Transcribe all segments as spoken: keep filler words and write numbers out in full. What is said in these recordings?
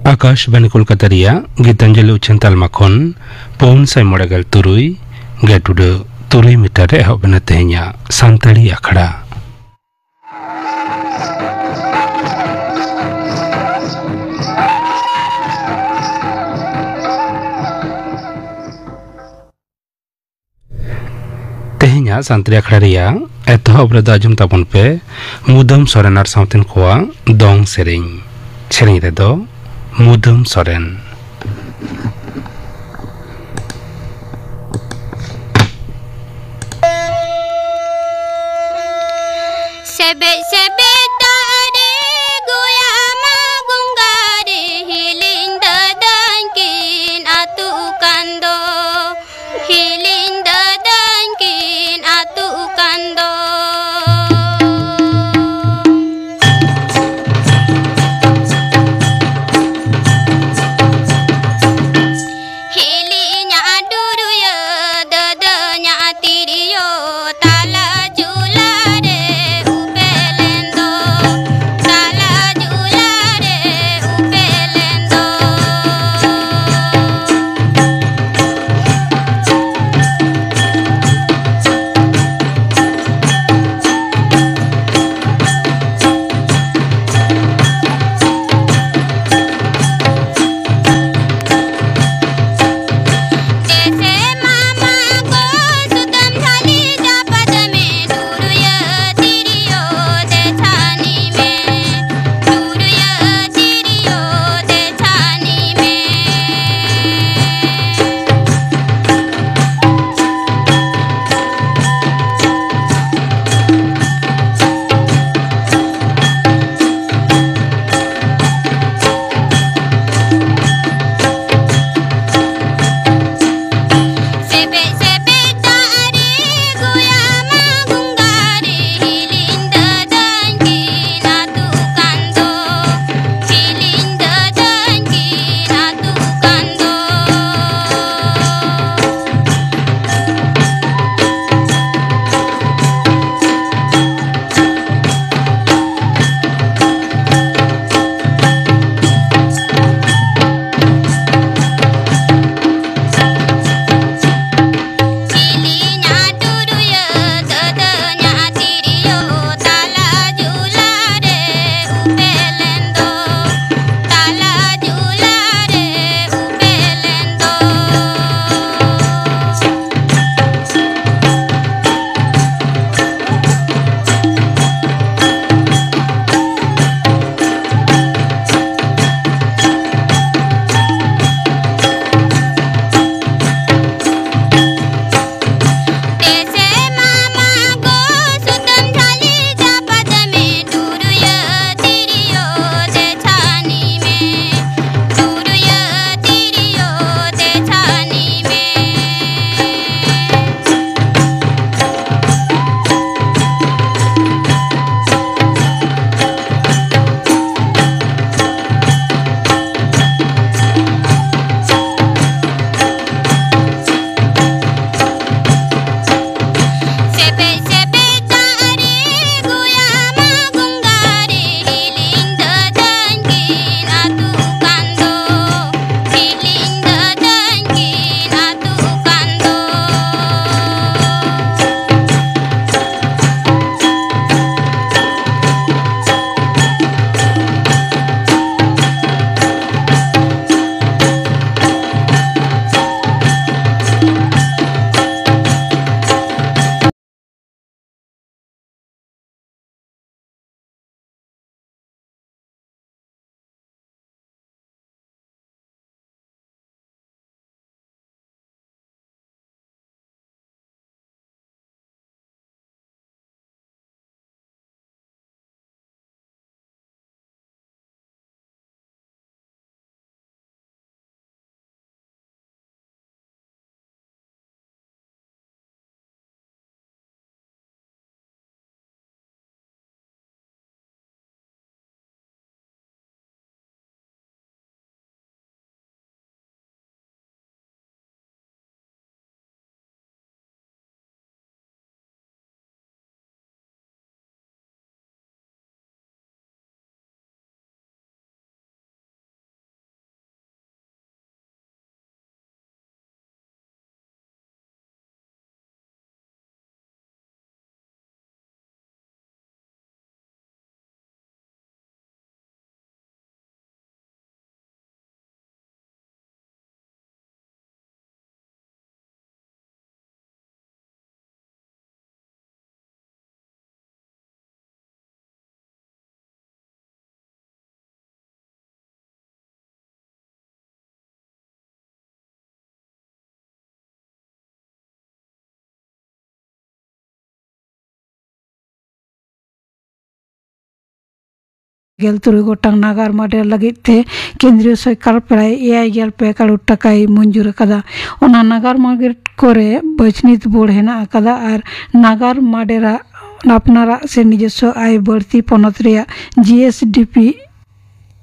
ᱟᱠᱟᱥᱵᱟᱱᱤ ᱠᱳᱞᱠᱟᱛᱟ ᱨᱮᱭᱟᱜ ᱜᱤᱛᱟᱧᱡᱚᱞᱤ ᱩᱪᱷᱟᱹᱱ ᱛᱟᱞᱢᱟ ᱠᱷᱚᱱ ᱯᱩᱱ ᱥᱟᱭ ᱢᱚᱬᱮ ᱜᱮᱞ ᱛᱩᱨᱩᱭ ᱜᱮᱴ ᱩᱰᱟᱹᱜ ᱛᱩᱨᱩᱭ ᱢᱤᱴᱟᱨ ᱨᱮ ᱮᱦᱚᱵ ᱮᱱᱟ ᱛᱮᱦᱮᱧᱟᱜ ᱥᱟᱱᱛᱟᱲᱤ ᱟᱠᱷᱲᱟ᱾ ᱛᱮᱦᱮᱧᱟᱜ ᱥᱟᱱᱛᱟᱲᱤ ᱟᱠᱷᱲᱟ ᱨᱮᱭᱟᱜ ᱮᱛᱚᱦᱚᱵ ᱨᱮᱫᱚ ᱟᱸᱡᱚᱢ ᱛᱟᱵᱚᱱ ᱯᱮ ᱢᱩᱫᱟᱹᱢ ᱥᱚᱨᱮᱱ ᱟᱨ ᱥᱟᱶᱛᱮᱱ ᱠᱚᱣᱟᱜ ᱫᱚᱝ ᱥᱮᱨᱮᱧ᱾ ᱥᱮᱨᱮᱧ ᱨᱮᱫᱚ ᱢᱩᱫᱟᱹᱢ ᱥᱚᱨᱮᱱ᱾ ᱥᱮᱵᱮᱡ ᱥᱮᱵᱮᱡ ᱫᱟᱨᱮ ᱜᱚᱭᱟ ᱢᱟ ᱜᱚᱝᱜᱟ ᱨᱮ, ᱦᱤᱞᱤᱧ ᱫᱟᱹᱫᱟᱹᱧ ᱠᱤᱱ ᱟᱹᱛᱩ ᱠᱟᱱ ᱫᱚ, ᱦᱤᱞᱤᱧ ᱫᱟᱹᱫᱟᱹᱧ ᱠᱤᱱ ᱟᱹᱛᱩ ᱠᱟᱱ ᱫᱚ᱾ ᱦᱤᱞᱤᱧᱟᱜ ᱰᱩᱨᱩᱭᱟᱹ, ᱫᱟᱹᱫᱟᱹᱧᱟᱜ ᱛᱤᱨᱭᱳ, ᱛᱟᱞᱟ ᱪᱩᱞᱟᱹ ᱨᱮ ᱩᱯᱮᱞ ᱜᱮᱞ ᱛᱩᱨᱩᱭ ᱜᱚᱴᱟᱝ ᱱᱟᱜᱟᱨ ᱢᱟᱰᱮᱨ ᱞᱟᱹᱜᱤᱫ ᱛᱮ ᱠᱮᱱᱫᱨᱤᱭᱚ ᱥᱚᱨᱠᱟᱨ ᱯᱨᱟᱭ ᱮᱭᱟᱭ ᱜᱮᱞ ᱯᱮ ᱠᱟᱨᱳᱲ ᱴᱟᱠᱟᱭ ᱢᱚᱧᱡᱩᱨ ᱟᱠᱟᱫᱟ᱾ ᱚᱱᱟ ᱱᱟᱜᱟᱨ ᱢᱟᱰᱮᱨ ᱠᱚᱨᱮ ᱵᱟᱪᱷᱱᱤᱛ ᱵᱳᱨᱰ ᱦᱮᱱᱟᱜ ᱟᱠᱟᱫᱟ ᱟᱨ ᱱᱟᱜᱟᱨ ᱢᱟᱰᱮᱨᱟᱜ ᱟᱯᱱᱟᱨᱟᱜ ᱥᱮ ᱱᱤᱡᱚᱥᱥᱚ ᱟᱭ ᱵᱟᱹᱲᱛᱤ ᱯᱚᱱᱚᱛ ᱨᱮᱭᱟᱜ ᱡᱤ ᱮᱥ ᱰᱤ ᱯᱤ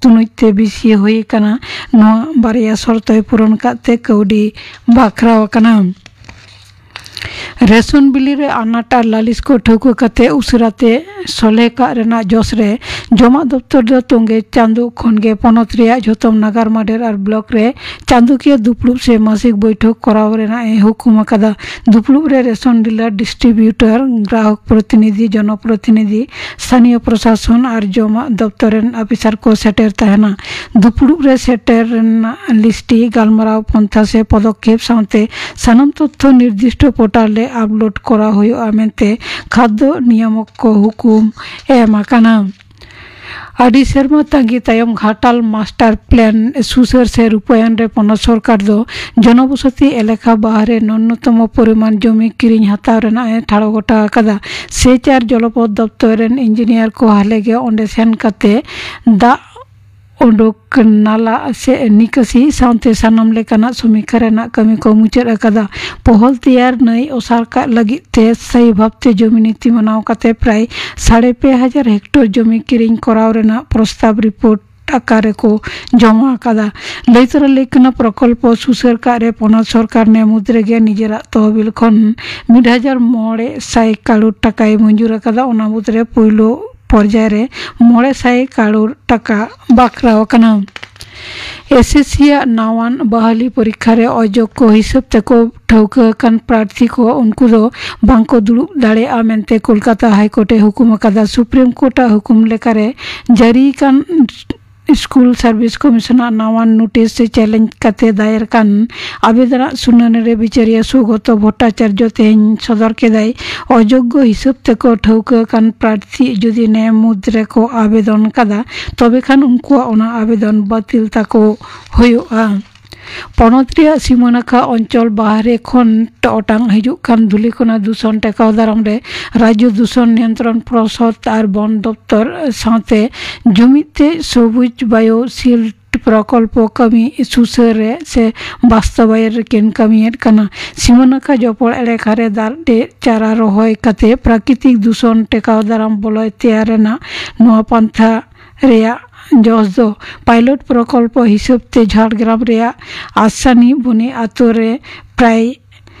ᱛᱩᱱᱩᱡ ᱛᱮ ᱵᱤᱥᱤ ᱦᱩᱭ ᱟᱠᱟᱱᱟ᱾ ᱱᱚᱣᱟ ᱵᱟᱨᱭᱟ ᱥᱚᱨᱛᱚᱭ ᱯᱩᱨᱚᱱ ᱠᱟᱜ ᱛᱮ ᱠᱟᱹᱣᱰᱤ ᱵᱟᱠᱷᱨᱟᱣ ᱟᱠᱟᱱᱟ᱾ ᱨᱮᱥᱚᱱ ᱵᱤᱞᱤ ᱨᱮ ᱟᱱᱟᱴ ᱟᱨ ᱞᱟᱹᱞᱤᱥ ᱠᱚ ᱴᱷᱟᱹᱣᱠᱟᱹ ᱠᱟᱛᱮ ᱩᱥᱟᱹᱨᱟ ᱛᱮ ᱥᱚᱞᱦᱮ ᱠᱟᱜ ᱨᱮᱱᱟᱜ ᱡᱚᱥ ᱨᱮ ᱡᱚᱢᱟᱜ ᱫᱚᱯᱛᱚᱨ ᱫᱚ ᱛᱚᱸᱜᱮ ᱪᱟᱸᱫᱳ ᱠᱷᱚᱱ ᱜᱮ ᱯᱚᱱᱚᱛ ᱨᱮᱭᱟᱜ ᱡᱷᱚᱛᱚᱢ ᱱᱟᱜᱟᱨ ᱢᱟᱰᱮᱨ ᱟᱨ ᱵᱞᱚᱠ ᱨᱮ ᱪᱟᱸᱫᱳᱠᱤᱭᱟᱹ ᱫᱩᱯᱲᱩᱵ ᱥᱮ ᱢᱟᱥᱤᱠ ᱵᱳᱭᱴᱷᱚᱠ ᱠᱚᱨᱟᱣ ᱨᱮᱱᱟᱜ ᱮ ᱦᱩᱠᱩᱢ ᱟᱠᱟᱫᱟ᱾ ᱫᱩᱯᱲᱩᱵ ᱨᱮ ᱨᱮᱥᱚᱱ ᱰᱤᱞᱟᱨ, ᱰᱤᱥᱴᱨᱤᱵᱤᱭᱩᱴᱚᱨ, ᱜᱨᱟᱦᱚᱠ ᱯᱨᱚᱛᱤᱱᱤᱫᱷᱤ, ᱡᱚᱱᱚᱯᱨᱚᱛᱤᱱᱤᱫᱷᱤ, ᱥᱛᱷᱟᱱᱤᱭᱚ ᱯᱨᱚᱥᱟᱥᱚᱱ ᱟᱨ ᱡᱚᱢᱟᱜ ᱫᱚᱯᱛᱚᱨ ᱨᱮᱱ ᱚᱯᱷᱤᱥᱟᱨ ᱠᱚ ᱥᱮᱴᱮᱨ ᱛᱟᱦᱮᱱᱟ᱾ ᱫᱩᱯᱲᱩᱵ ᱨᱮ ᱥᱮᱴᱮᱨ ᱨᱮᱱᱟᱜ ᱞᱤᱥᱴᱤ ᱜᱟᱞᱢᱟᱨᱟᱣ ᱯᱚᱱᱛᱷᱟ ᱥᱮ ᱯᱚᱫᱚᱠᱷᱮᱯ ᱥᱟᱶᱛᱮ ᱥᱟᱱᱟᱢ ᱛᱚᱛᱛᱷᱚ ᱱᱤᱨᱫᱤᱥᱴᱚ ᱯᱳᱨᱴᱟᱞ ᱨᱮ ᱟᱯᱞᱳᱰ ᱠᱚᱨᱟᱣ ᱦᱩᱭᱩᱜᱼᱟ ᱢᱮᱱᱛᱮ ᱠᱷᱟᱫᱽᱫᱚ ᱱᱤᱭᱟᱢᱚᱠ ᱠᱚ ᱦᱩᱠᱩᱢ ᱮᱢ ᱟᱠᱟᱱᱟ᱾ ᱟᱹᱰᱤ ᱥᱮᱨᱢᱟ ᱛᱟᱺᱜᱤ ᱛᱟᱭᱚᱢ ᱜᱷᱟᱴᱟᱞ ᱢᱟᱥᱴᱟᱨ ᱯᱞᱮᱱ ᱥᱩᱥᱟᱹᱨ ᱥᱮ ᱨᱩᱯᱟᱭᱚᱱ ᱨᱮ ᱯᱚᱱᱚᱛ ᱥᱚᱨᱠᱟᱨ ᱫᱚ ᱡᱚᱱᱚᱵᱚᱥᱚᱛᱤ ᱮᱞᱟᱠᱟ ᱵᱟᱦᱨᱮ ᱱᱩᱱᱱᱚᱛᱚᱢᱚ ᱯᱚᱨᱤᱢᱟᱱ ᱡᱚᱢᱤ ᱠᱤᱨᱤᱧ ᱦᱟᱛᱟᱣ ᱨᱮᱱᱟᱜ ᱮ ᱴᱷᱟᱲᱚ ᱜᱚᱴᱟ ᱟᱠᱟᱫᱟ᱾ ᱥᱮᱪ ᱟᱨ ᱡᱚᱞᱚᱯᱚᱛ ᱫᱚᱯᱛᱚᱨ ᱨᱮᱱ ᱤᱧᱡᱤᱱᱤᱭᱟᱨ ᱠᱚ ᱦᱟᱞᱮ ᱜᱮ ᱚᱸᱰᱮ ᱥᱮᱱ ᱠᱟᱛᱮ ᱫᱟᱜ ᱩᱰᱩᱠ, ᱱᱟᱞᱟ ᱥᱮ ᱱᱤᱠᱟᱹᱥᱤ ᱥᱟᱶᱛᱮ ᱥᱟᱱᱟᱢ ᱞᱮᱠᱟᱱᱟᱜ ᱥᱚᱢᱤᱠᱠᱷᱟ ᱨᱮᱱᱟᱜ ᱠᱟᱹᱢᱤ ᱠᱚ ᱢᱩᱪᱟᱹᱫ ᱟᱠᱟᱫᱟ᱾ ᱯᱚᱦᱚᱞ ᱛᱮᱭᱟᱨ ᱱᱟᱹᱭ ᱚᱥᱟᱨ ᱠᱟᱜ ᱞᱟᱹᱜᱤᱫ ᱛᱮ ᱥᱟᱹᱦᱤ ᱵᱷᱟᱵᱽᱛᱮ ᱡᱚᱢᱤ ᱱᱤᱛᱤ ᱢᱟᱱᱟᱣ ᱠᱟᱛᱮ ᱯᱨᱟᱭ ᱥᱟᱲᱮ ᱯᱮ ᱦᱟᱡᱟᱨ ᱦᱮᱠᱴᱚᱨ ᱡᱚᱢᱤ ᱠᱤᱨᱤᱧ ᱠᱚᱨᱟᱣ ᱨᱮᱱᱟᱜ ᱯᱨᱚᱥᱛᱟᱵ ᱨᱤᱯᱳᱨᱴ ᱟᱠᱟᱨ ᱨᱮᱠᱚ ᱡᱚᱢᱟ ᱟᱠᱟᱫᱟ᱾ ᱞᱟᱹᱭ ᱛᱚᱨᱟ ᱞᱟᱹᱭ ᱠᱟᱱᱟ, ᱯᱨᱚᱠᱚᱞᱯᱚ ᱥᱩᱥᱟᱹᱨ ᱠᱟᱜ ᱨᱮ ᱯᱚᱱᱚᱛ ᱥᱚᱨᱠᱟᱨ ᱱᱮ ᱢᱩᱫᱽ ᱨᱮᱜᱮ ᱱᱤᱡᱮᱨᱟᱜ ᱛᱚᱦᱚᱵᱤᱞ ᱠᱷᱚᱱ ᱢᱤᱫ ᱦᱟᱡᱟᱨ ᱢᱚᱬᱮ ᱥᱟᱭ ᱠᱟᱨᱳᱲ ᱴᱟᱠᱟᱭ ᱢᱚᱧᱡᱩᱨ ᱟᱠᱟᱫᱟ᱾ ᱚᱱᱟ ᱢᱩᱫᱽᱨᱮ ᱯᱩᱭᱞᱩ ᱯᱚᱨᱡᱟᱭ ᱨᱮ ᱢᱚᱬᱮ ᱥᱟᱭ ᱠᱟᱨᱳᱲ ᱴᱟᱠᱟ ᱵᱟᱠᱷᱨᱟᱣ ᱟᱠᱟᱱᱟ᱾ ᱮᱥ ᱮᱥ ᱥᱤ ᱟᱜ ᱱᱟᱣᱟᱱ ᱵᱟᱦᱟᱞᱤ ᱯᱚᱨᱤᱠᱠᱷᱟ ᱨᱮ ᱚᱡᱳᱜᱽ ᱠᱚ ᱦᱤᱥᱟᱹᱵ ᱛᱮᱠᱚ ᱴᱷᱟᱹᱣᱠᱟᱹ ᱟᱠᱟᱱ ᱯᱨᱟᱨᱛᱷᱤ ᱠᱚ ᱩᱱᱠᱩ ᱫᱚ ᱵᱟᱝᱠᱚ ᱫᱩᱲᱩᱵ ᱫᱟᱲᱮᱭᱟᱜᱼᱟ ᱢᱮᱱᱛᱮ ᱠᱳᱞᱠᱟᱛᱟ ᱦᱟᱭᱠᱳᱨᱴ ᱮ ᱦᱩᱠᱩᱢ ᱟᱠᱟᱫᱟ᱾ ᱥᱩᱯᱨᱤᱢ ᱠᱳᱨᱴ ᱟᱜ ᱦᱩᱠᱩᱢ ᱞᱮᱠᱟᱨᱮ ᱡᱟᱹᱨᱤ ᱟᱠᱟᱱ ᱥᱠᱩᱞ ᱥᱟᱨᱵᱷᱤᱥ ᱠᱚᱢᱤᱥᱚᱱ ᱟᱜ ᱱᱟᱣᱟᱱ ᱱᱳᱴᱤᱥ ᱪᱮᱞᱮᱧᱡᱽ ᱠᱟᱛᱮ ᱫᱟᱭᱮᱨ ᱟᱠᱟᱱ ᱟᱵᱮᱫᱚᱱ ᱟᱜ ᱥᱩᱱᱟᱹᱱᱤ ᱨᱮ ᱵᱤᱪᱟᱹᱨᱤᱭᱟᱹ ᱥᱩᱜᱚᱛᱚ ᱵᱷᱚᱴᱴᱟᱪᱟᱨᱡᱚ ᱛᱮᱦᱮᱧ ᱥᱚᱫᱚᱨ ᱠᱮᱫᱟᱭ, ᱚᱡᱳᱜᱽᱜᱚ ᱦᱤᱥᱟᱹᱵ ᱛᱮᱠᱚ ᱴᱷᱟᱹᱣᱠᱟᱹ ᱟᱠᱟᱱ ᱯᱨᱟᱨᱛᱷᱤ ᱡᱩᱫᱤ ᱱᱮ ᱢᱩᱫᱽ ᱨᱮᱠᱚ ᱟᱵᱮᱫᱚᱱ ᱠᱟᱫᱟ, ᱛᱚᱵᱮ ᱠᱷᱟᱱ ᱩᱱᱠᱩᱣᱟᱜ ᱚᱱᱟ ᱟᱵᱮᱫᱚᱱ ᱵᱟᱹᱛᱤᱞ ᱛᱟᱠᱚ ᱦᱩᱭᱩᱜᱼᱟ᱾ ᱯᱚᱱᱚᱛ ᱨᱮᱭᱟᱜ ᱥᱤᱢᱟᱹ ᱱᱟᱠᱷᱟ ᱚᱧᱪᱚᱞ ᱵᱟᱦᱨᱮ ᱠᱷᱚᱱ ᱚᱴᱟᱝ ᱦᱤᱡᱩᱜ ᱠᱟᱱ ᱫᱷᱩᱞᱤ ᱠᱚᱱᱟ ᱫᱩᱥᱚᱱ ᱴᱮᱠᱟᱣ ᱫᱟᱨᱟᱢ ᱨᱮ ᱨᱟᱡᱽᱡᱚ ᱫᱩᱥᱚᱱ ᱱᱤᱭᱚᱱᱛᱨᱚᱱ ᱯᱨᱚᱥᱚᱫ ᱟᱨ ᱵᱚᱱ ᱫᱚᱯᱛᱚᱨ ᱥᱟᱶᱛᱮ ᱡᱩᱢᱤᱫ ᱛᱮ ᱥᱚᱵᱩᱡᱽ ᱵᱟᱭᱳ ᱥᱤᱞᱰ ᱯᱨᱚᱠᱚᱞᱯᱚ ᱠᱟᱹᱢᱤ ᱥᱩᱥᱟᱹᱨ ᱨᱮ ᱥᱮ ᱵᱟᱥᱛᱚᱵᱟᱭᱚᱱ ᱨᱮᱠᱤᱱ ᱠᱟᱹᱢᱤᱭᱮᱫ ᱠᱟᱱᱟ᱾ ᱥᱤᱢᱟᱹ ᱱᱟᱠᱷᱟ ᱡᱚᱯᱚᱲ ᱮᱞᱟᱠᱟ ᱨᱮ ᱫᱟᱜ ᱰᱮ ᱪᱟᱨᱟ ᱨᱚᱦᱚᱭ ᱠᱟᱛᱮ ᱯᱨᱟᱠᱨᱤᱛᱤᱠ ᱫᱩᱥᱚᱱ ᱴᱮᱠᱟᱣ ᱫᱟᱨᱟᱢ ᱵᱚᱞᱚᱭ ᱛᱮᱭᱟᱨ ᱨᱮᱱᱟᱜ ᱱᱚᱣᱟ ᱯᱟᱱᱛᱷᱟ ᱨᱮᱭᱟᱜ ᱡᱚᱥ ᱫᱚ ᱯᱟᱭᱞᱚᱴ ᱯᱨᱚᱠᱚᱞᱯᱚ ᱦᱤᱥᱟᱹᱵ ᱛᱮ ᱡᱷᱟᱲᱜᱨᱟᱢ ᱨᱮᱭᱟᱜ ᱟᱥᱟᱱᱤ ᱵᱚᱱᱤ ᱟᱛᱳ ᱨᱮ ᱯᱨᱟᱭ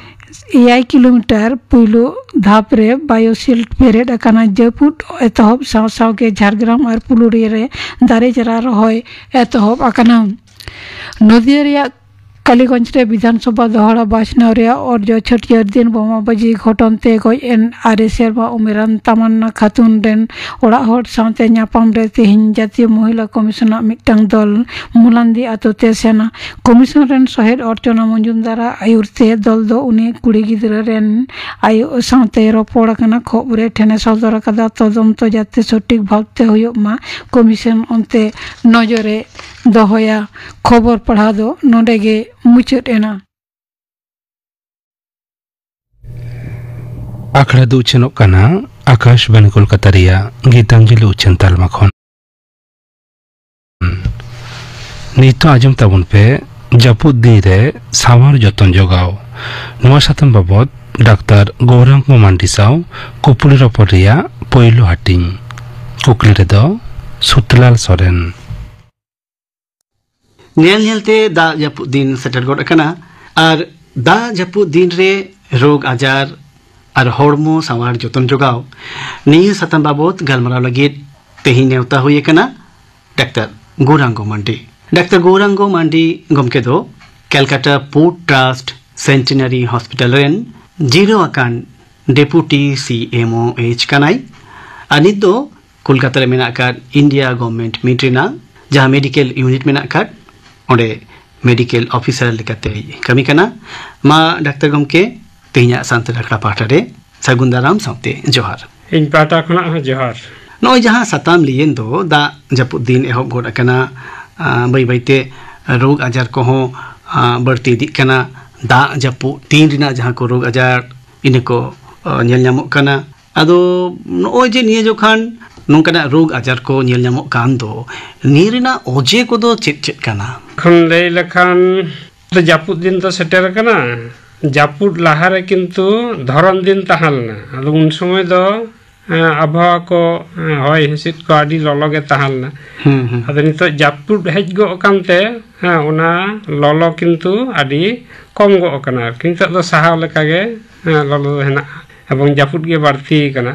ᱮᱭᱟᱭ ᱠᱤᱞᱳᱢᱤᱴᱟᱨ ᱯᱩᱭᱞᱩ ᱫᱷᱟᱯ ᱨᱮ ᱵᱟᱭᱳᱥᱤᱞᱰ ᱯᱮᱨᱮᱫ ᱟᱠᱟᱱᱟ᱾ ᱡᱟᱹᱯᱩᱫ ᱮᱛᱚᱦᱚᱵ ᱥᱟᱶ ᱥᱟᱶ ᱜᱮ ᱡᱷᱟᱲᱜᱨᱟᱢ ᱟᱨ ᱯᱩᱞᱩᱲᱤᱭᱟᱹ ᱨᱮ ᱫᱟᱨᱮ ᱪᱟᱨᱟ ᱨᱚᱦᱚᱭ ᱮᱛᱚᱦᱚᱵ ᱟᱠᱟᱱᱟ᱾ ᱱᱚᱫᱤᱭᱟ ᱨᱮᱭᱟᱜ ᱠᱟᱞᱤᱜᱚᱸᱡᱽ ᱨᱮ ᱵᱤᱫᱷᱟᱱ ᱥᱚᱵᱷᱟ ᱫᱚᱦᱲᱟ ᱵᱟᱪᱷᱱᱟᱣ ᱨᱮᱭᱟᱜ ᱚᱨᱡᱚ ᱪᱷᱟᱹᱴᱭᱟᱹᱨ ᱫᱤᱱ ᱵᱳᱢᱟ ᱵᱟᱹᱡᱤ ᱜᱷᱚᱴᱚᱱ ᱛᱮ ᱜᱚᱡ ᱮᱱ ᱟᱨᱮ ᱥᱮᱨᱢᱟ ᱩᱢᱮᱨᱟᱱ ᱛᱟᱢᱟᱱᱱᱟ ᱠᱷᱟᱛᱩᱱ ᱨᱮᱱ ᱚᱲᱟᱜ ᱦᱚᱲ ᱥᱟᱶᱛᱮ ᱧᱟᱯᱟᱢ ᱨᱮ ᱛᱮᱦᱮᱧ ᱡᱟᱹᱛᱤᱭᱚ ᱢᱚᱦᱤᱞᱟ ᱠᱚᱢᱤᱥᱚᱱᱟᱜ ᱢᱤᱫᱴᱟᱝ ᱫᱚᱞ ᱢᱩᱞᱟᱱᱫᱤ ᱟᱛᱳ ᱛᱮ ᱥᱮᱱᱟ᱾ ᱠᱚᱢᱤᱥᱚᱱ ᱨᱮᱱ ᱥᱚᱦᱮᱫ ᱚᱨᱪᱚᱱᱟ ᱢᱚᱡᱩᱢᱫᱟᱨᱟᱜ ᱟᱹᱭᱩᱨ ᱛᱮ ᱫᱚᱞ ᱫᱚ ᱩᱱᱤ ᱠᱩᱲᱤ ᱜᱤᱫᱽᱨᱟᱹ ᱨᱮᱱ ᱟᱭᱳ ᱥᱟᱶᱛᱮ ᱨᱚᱯᱚᱲ ᱟᱠᱟᱱᱟ᱾ ᱠᱷᱚᱵᱚᱨ ᱮ ᱴᱷᱮᱱᱮ ᱥᱚᱫᱚᱨ ᱟᱠᱟᱫᱟ, ᱛᱚᱫᱚᱱᱛᱚ ᱡᱟᱛᱮ ᱥᱚᱴᱷᱤᱠ ᱵᱷᱟᱵᱽᱛᱮ ᱦᱩᱭᱩᱜ ᱢᱟ, ᱠᱚᱢᱤᱥᱚᱱ ᱚᱱᱛᱮ ᱱᱚᱡᱚᱨᱮ ᱫᱚᱦᱚᱭᱟ᱾ ᱠᱷᱚᱵᱚᱨ ᱯᱟᱲᱦᱟᱣ ᱫᱚ ᱱᱚᱰᱮ ᱜᱮ ᱢᱩᱪᱟᱹᱫ ᱮᱱᱟ᱾ ᱟᱠᱷᱲᱟ ᱫᱚ ᱩᱪᱷᱟᱹᱱᱚᱜ ᱠᱟᱱᱟ ᱟᱠᱟᱥᱵᱟᱱᱤ ᱠᱳᱞᱠᱟᱛᱟ ᱨᱮᱭᱟᱜ ᱜᱤᱛᱟᱧᱡᱚᱞᱤ ᱩᱪᱷᱟᱹᱱ ᱛᱟᱞᱢᱟ ᱠᱷᱚᱱ᱾ ᱱᱤᱛᱚᱜ ᱟᱸᱡᱚᱢ ᱛᱟᱵᱚᱱ ᱯᱮ ᱡᱟᱹᱯᱩᱫ ᱫᱤᱱ ᱨᱮ ᱥᱟᱶᱟᱨ ᱡᱚᱛᱚᱱ ᱡᱚᱜᱟᱣ᱾ ᱱᱚᱣᱟ ᱥᱟᱛᱟᱢ ᱵᱟᱵᱚᱛ ᱰᱟᱠᱛᱟᱨ ᱜᱳᱣᱨᱟᱝᱜᱚ ᱢᱟᱱᱰᱤ ᱥᱟᱶ ᱠᱩᱯᱩᱞᱤ ᱨᱚᱯᱚᱲ ᱨᱮᱭᱟᱜ ᱯᱳᱭᱞᱳ ᱦᱟᱹᱴᱤᱧ᱾ ᱠᱩᱠᱞᱤ ᱨᱮᱫᱚ ᱥᱩᱛᱞᱟᱞ ᱥᱚᱨᱮᱱ᱾ ᱧᱮᱞ ᱧᱮᱞᱛᱮ ᱫᱟᱜ ᱡᱟᱹᱯᱩᱫ ᱫᱤᱱ ᱥᱮᱴᱮᱨ ᱜᱚᱫ ᱟᱠᱟᱱᱟ ᱟᱨ ᱫᱟᱜ ᱡᱟᱹᱯᱩᱫ ᱫᱤᱱ ᱨᱮ ᱨᱳᱜᱽ ᱟᱡᱟᱨ ᱟᱨ ᱦᱚᱲᱢᱚ ᱥᱟᱶᱟᱨ ᱡᱚᱛᱚᱱ ᱡᱚᱜᱟᱣ, ᱱᱤᱭᱟᱹ ᱥᱟᱛᱟᱢ ᱵᱟᱵᱚᱛ ᱜᱟᱞᱢᱟᱨᱟᱣ ᱞᱟᱹᱜᱤᱫ ᱛᱮᱦᱮᱧ ᱱᱮᱣᱛᱟ ᱦᱩᱭ ᱟᱠᱟᱱᱟ ᱰᱟᱠᱛᱟᱨ ᱜᱳᱨᱟᱝᱜᱚ ᱢᱟᱱᱰᱤ᱾ ᱰᱟᱠᱛᱟᱨ ᱜᱳᱨᱟᱝᱜᱚ ᱢᱟᱱᱰᱤ ᱜᱚᱢᱠᱮ ᱫᱚ ᱠᱮᱞᱠᱟᱴᱟ ᱯᱳᱨᱴ ᱴᱨᱟᱥᱴ ᱥᱮᱱᱴᱮᱱᱟᱨᱤ ᱦᱚᱥᱯᱤᱴᱟᱞ ᱨᱮᱱ ᱡᱤᱨᱟᱹᱣ ᱟᱠᱟᱱ ᱰᱮᱯᱩᱴᱤ ᱥᱤ ᱮᱢ ᱳ ᱮᱭᱤᱪ ᱠᱟᱱᱟᱭ ᱟᱨ ᱱᱤᱛ ᱫᱚ ᱠᱳᱞᱠᱟᱛᱟ ᱨᱮ ᱢᱮᱱᱟᱜ ᱟᱠᱟᱫ ᱤᱱᱰᱤᱭᱟ ᱜᱚᱵᱷᱢᱮᱱᱴ ᱢᱤᱴ ᱨᱮᱱᱟᱜ ᱡᱟᱦᱟᱸ ᱢᱮᱰᱤᱠᱮᱞ ᱤᱭᱩᱱᱤᱴ ᱢᱮᱱᱟᱜ ᱟᱠᱟᱫ, ᱚᱸᱰᱮ ᱢᱮᱰᱤᱠᱮᱞ ᱚᱯᱷᱤᱥᱟᱨ ᱞᱮᱠᱟᱛᱮᱭ ᱠᱟᱹᱢᱤ ᱠᱟᱱᱟ᱾ ᱢᱟ ᱰᱟᱠᱛᱟᱨ ᱜᱚᱢᱠᱮ, ᱛᱮᱦᱮᱧᱟᱜ ᱥᱟᱱᱛᱟᱲ ᱟᱠᱷᱲᱟ ᱯᱟᱦᱴᱟ ᱨᱮ ᱥᱟᱹᱜᱩᱱ ᱫᱟᱨᱟᱢ ᱥᱟᱶᱛᱮ ᱡᱚᱦᱟᱨ᱾ ᱤᱧ ᱯᱟᱦᱴᱟ ᱠᱷᱚᱱᱟᱜ ᱦᱚᱸ ᱡᱚᱦᱟᱨ᱾ ᱱᱚᱜᱼᱚᱭ ᱡᱟᱦᱟᱸ ᱥᱟᱛᱟᱢ ᱞᱟᱹᱭᱮᱱ ᱫᱚ, ᱫᱟᱜ ᱡᱟᱹᱯᱩᱫ ᱫᱤᱱ ᱮᱦᱚᱵ ᱜᱚᱫ ᱟᱠᱟᱱᱟ, ᱟᱸ, ᱵᱟᱹᱭ ᱵᱟᱹᱭᱛᱮ ᱨᱳᱜᱽ ᱟᱡᱟᱨ ᱠᱚᱦᱚᱸ ᱟᱸ, ᱵᱟᱹᱲᱛᱤ ᱤᱫᱤᱜ ᱠᱟᱱᱟ᱾ ᱫᱟᱜ ᱡᱟᱹᱯᱩᱫ ᱫᱤᱱ ᱨᱮᱱᱟᱜ ᱡᱟᱦᱟᱸ ᱠᱚ ᱨᱳᱜᱽ ᱟᱡᱟᱨ, ᱤᱱᱟᱹ ᱠᱚ, ᱟᱸ, ᱧᱮᱞ ᱧᱟᱢᱚᱜ ᱠᱟᱱᱟ᱾ ᱟᱫᱚ ᱱᱚᱜᱼᱚᱭ ᱡᱮ ᱱᱤᱭᱟᱹ ᱡᱚᱠᱷᱟᱱ ᱱᱚᱝᱠᱟᱱᱟᱜ ᱨᱳᱜᱽ ᱟᱡᱟᱨ ᱠᱚ ᱧᱮᱞ ᱧᱟᱢᱚᱜ ᱠᱟᱱ ᱫᱚ, ᱱᱤᱭᱟᱹ ᱨᱮᱱᱟᱜ ᱚᱡᱮ ᱠᱚᱫᱚ ᱪᱮᱫ ᱪᱮᱫ ᱠᱟᱱᱟ? ᱠᱷᱚᱱ ᱞᱟᱹᱭ ᱞᱮᱠᱷᱟᱱ ᱫᱚ ᱡᱟᱹᱯᱩᱫ ᱫᱤᱱ ᱫᱚ ᱥᱮᱴᱮᱨ ᱟᱠᱟᱱᱟ᱾ ᱡᱟᱹᱯᱩᱫ ᱞᱟᱦᱟᱨᱮ ᱠᱤᱱᱛᱩ ᱫᱷᱚᱨᱚᱱ ᱫᱤᱱ ᱛᱟᱦᱮᱸ ᱞᱮᱱᱟ᱾ ᱟᱫᱚ ᱩᱱ ᱥᱚᱢᱚᱭ ᱫᱚ, ᱮᱸ, ᱟᱵᱚᱦᱟᱣᱟ ᱠᱚ, ᱮᱸ, ᱦᱚᱭ ᱦᱤᱸᱥᱤᱫ ᱠᱚ ᱟᱹᱰᱤ ᱞᱚᱞᱚ ᱜᱮ ᱛᱟᱦᱮᱸ ᱞᱮᱱᱟ᱾ ᱦᱩᱸ, ᱦᱩᱸ᱾ ᱟᱫᱚ ᱱᱤᱛᱚᱜ ᱡᱟᱹᱯᱩᱫ ᱦᱮᱡ ᱜᱚᱫ ᱟᱠᱟᱱ ᱛᱮ, ᱦᱮᱸ, ᱚᱱᱟ ᱞᱚᱞᱚ ᱠᱤᱱᱛᱩ ᱟᱹᱰᱤ ᱠᱚᱢ ᱜᱚᱫ ᱟᱠᱟᱱᱟ ᱟᱨᱠᱤ᱾ ᱱᱤᱛᱚᱜ ᱫᱚ ᱥᱟᱦᱟᱣ ᱞᱮᱠᱟᱜᱮ, ᱦᱮᱸ, ᱞᱚᱞᱚ ᱫᱚ ᱦᱮᱱᱟᱜᱼᱟ᱾ ᱮᱵᱚᱝ ᱡᱟᱹᱯᱩᱫ ᱜᱮ ᱵᱟᱹᱲᱛᱤ ᱟᱠᱟᱱᱟ᱾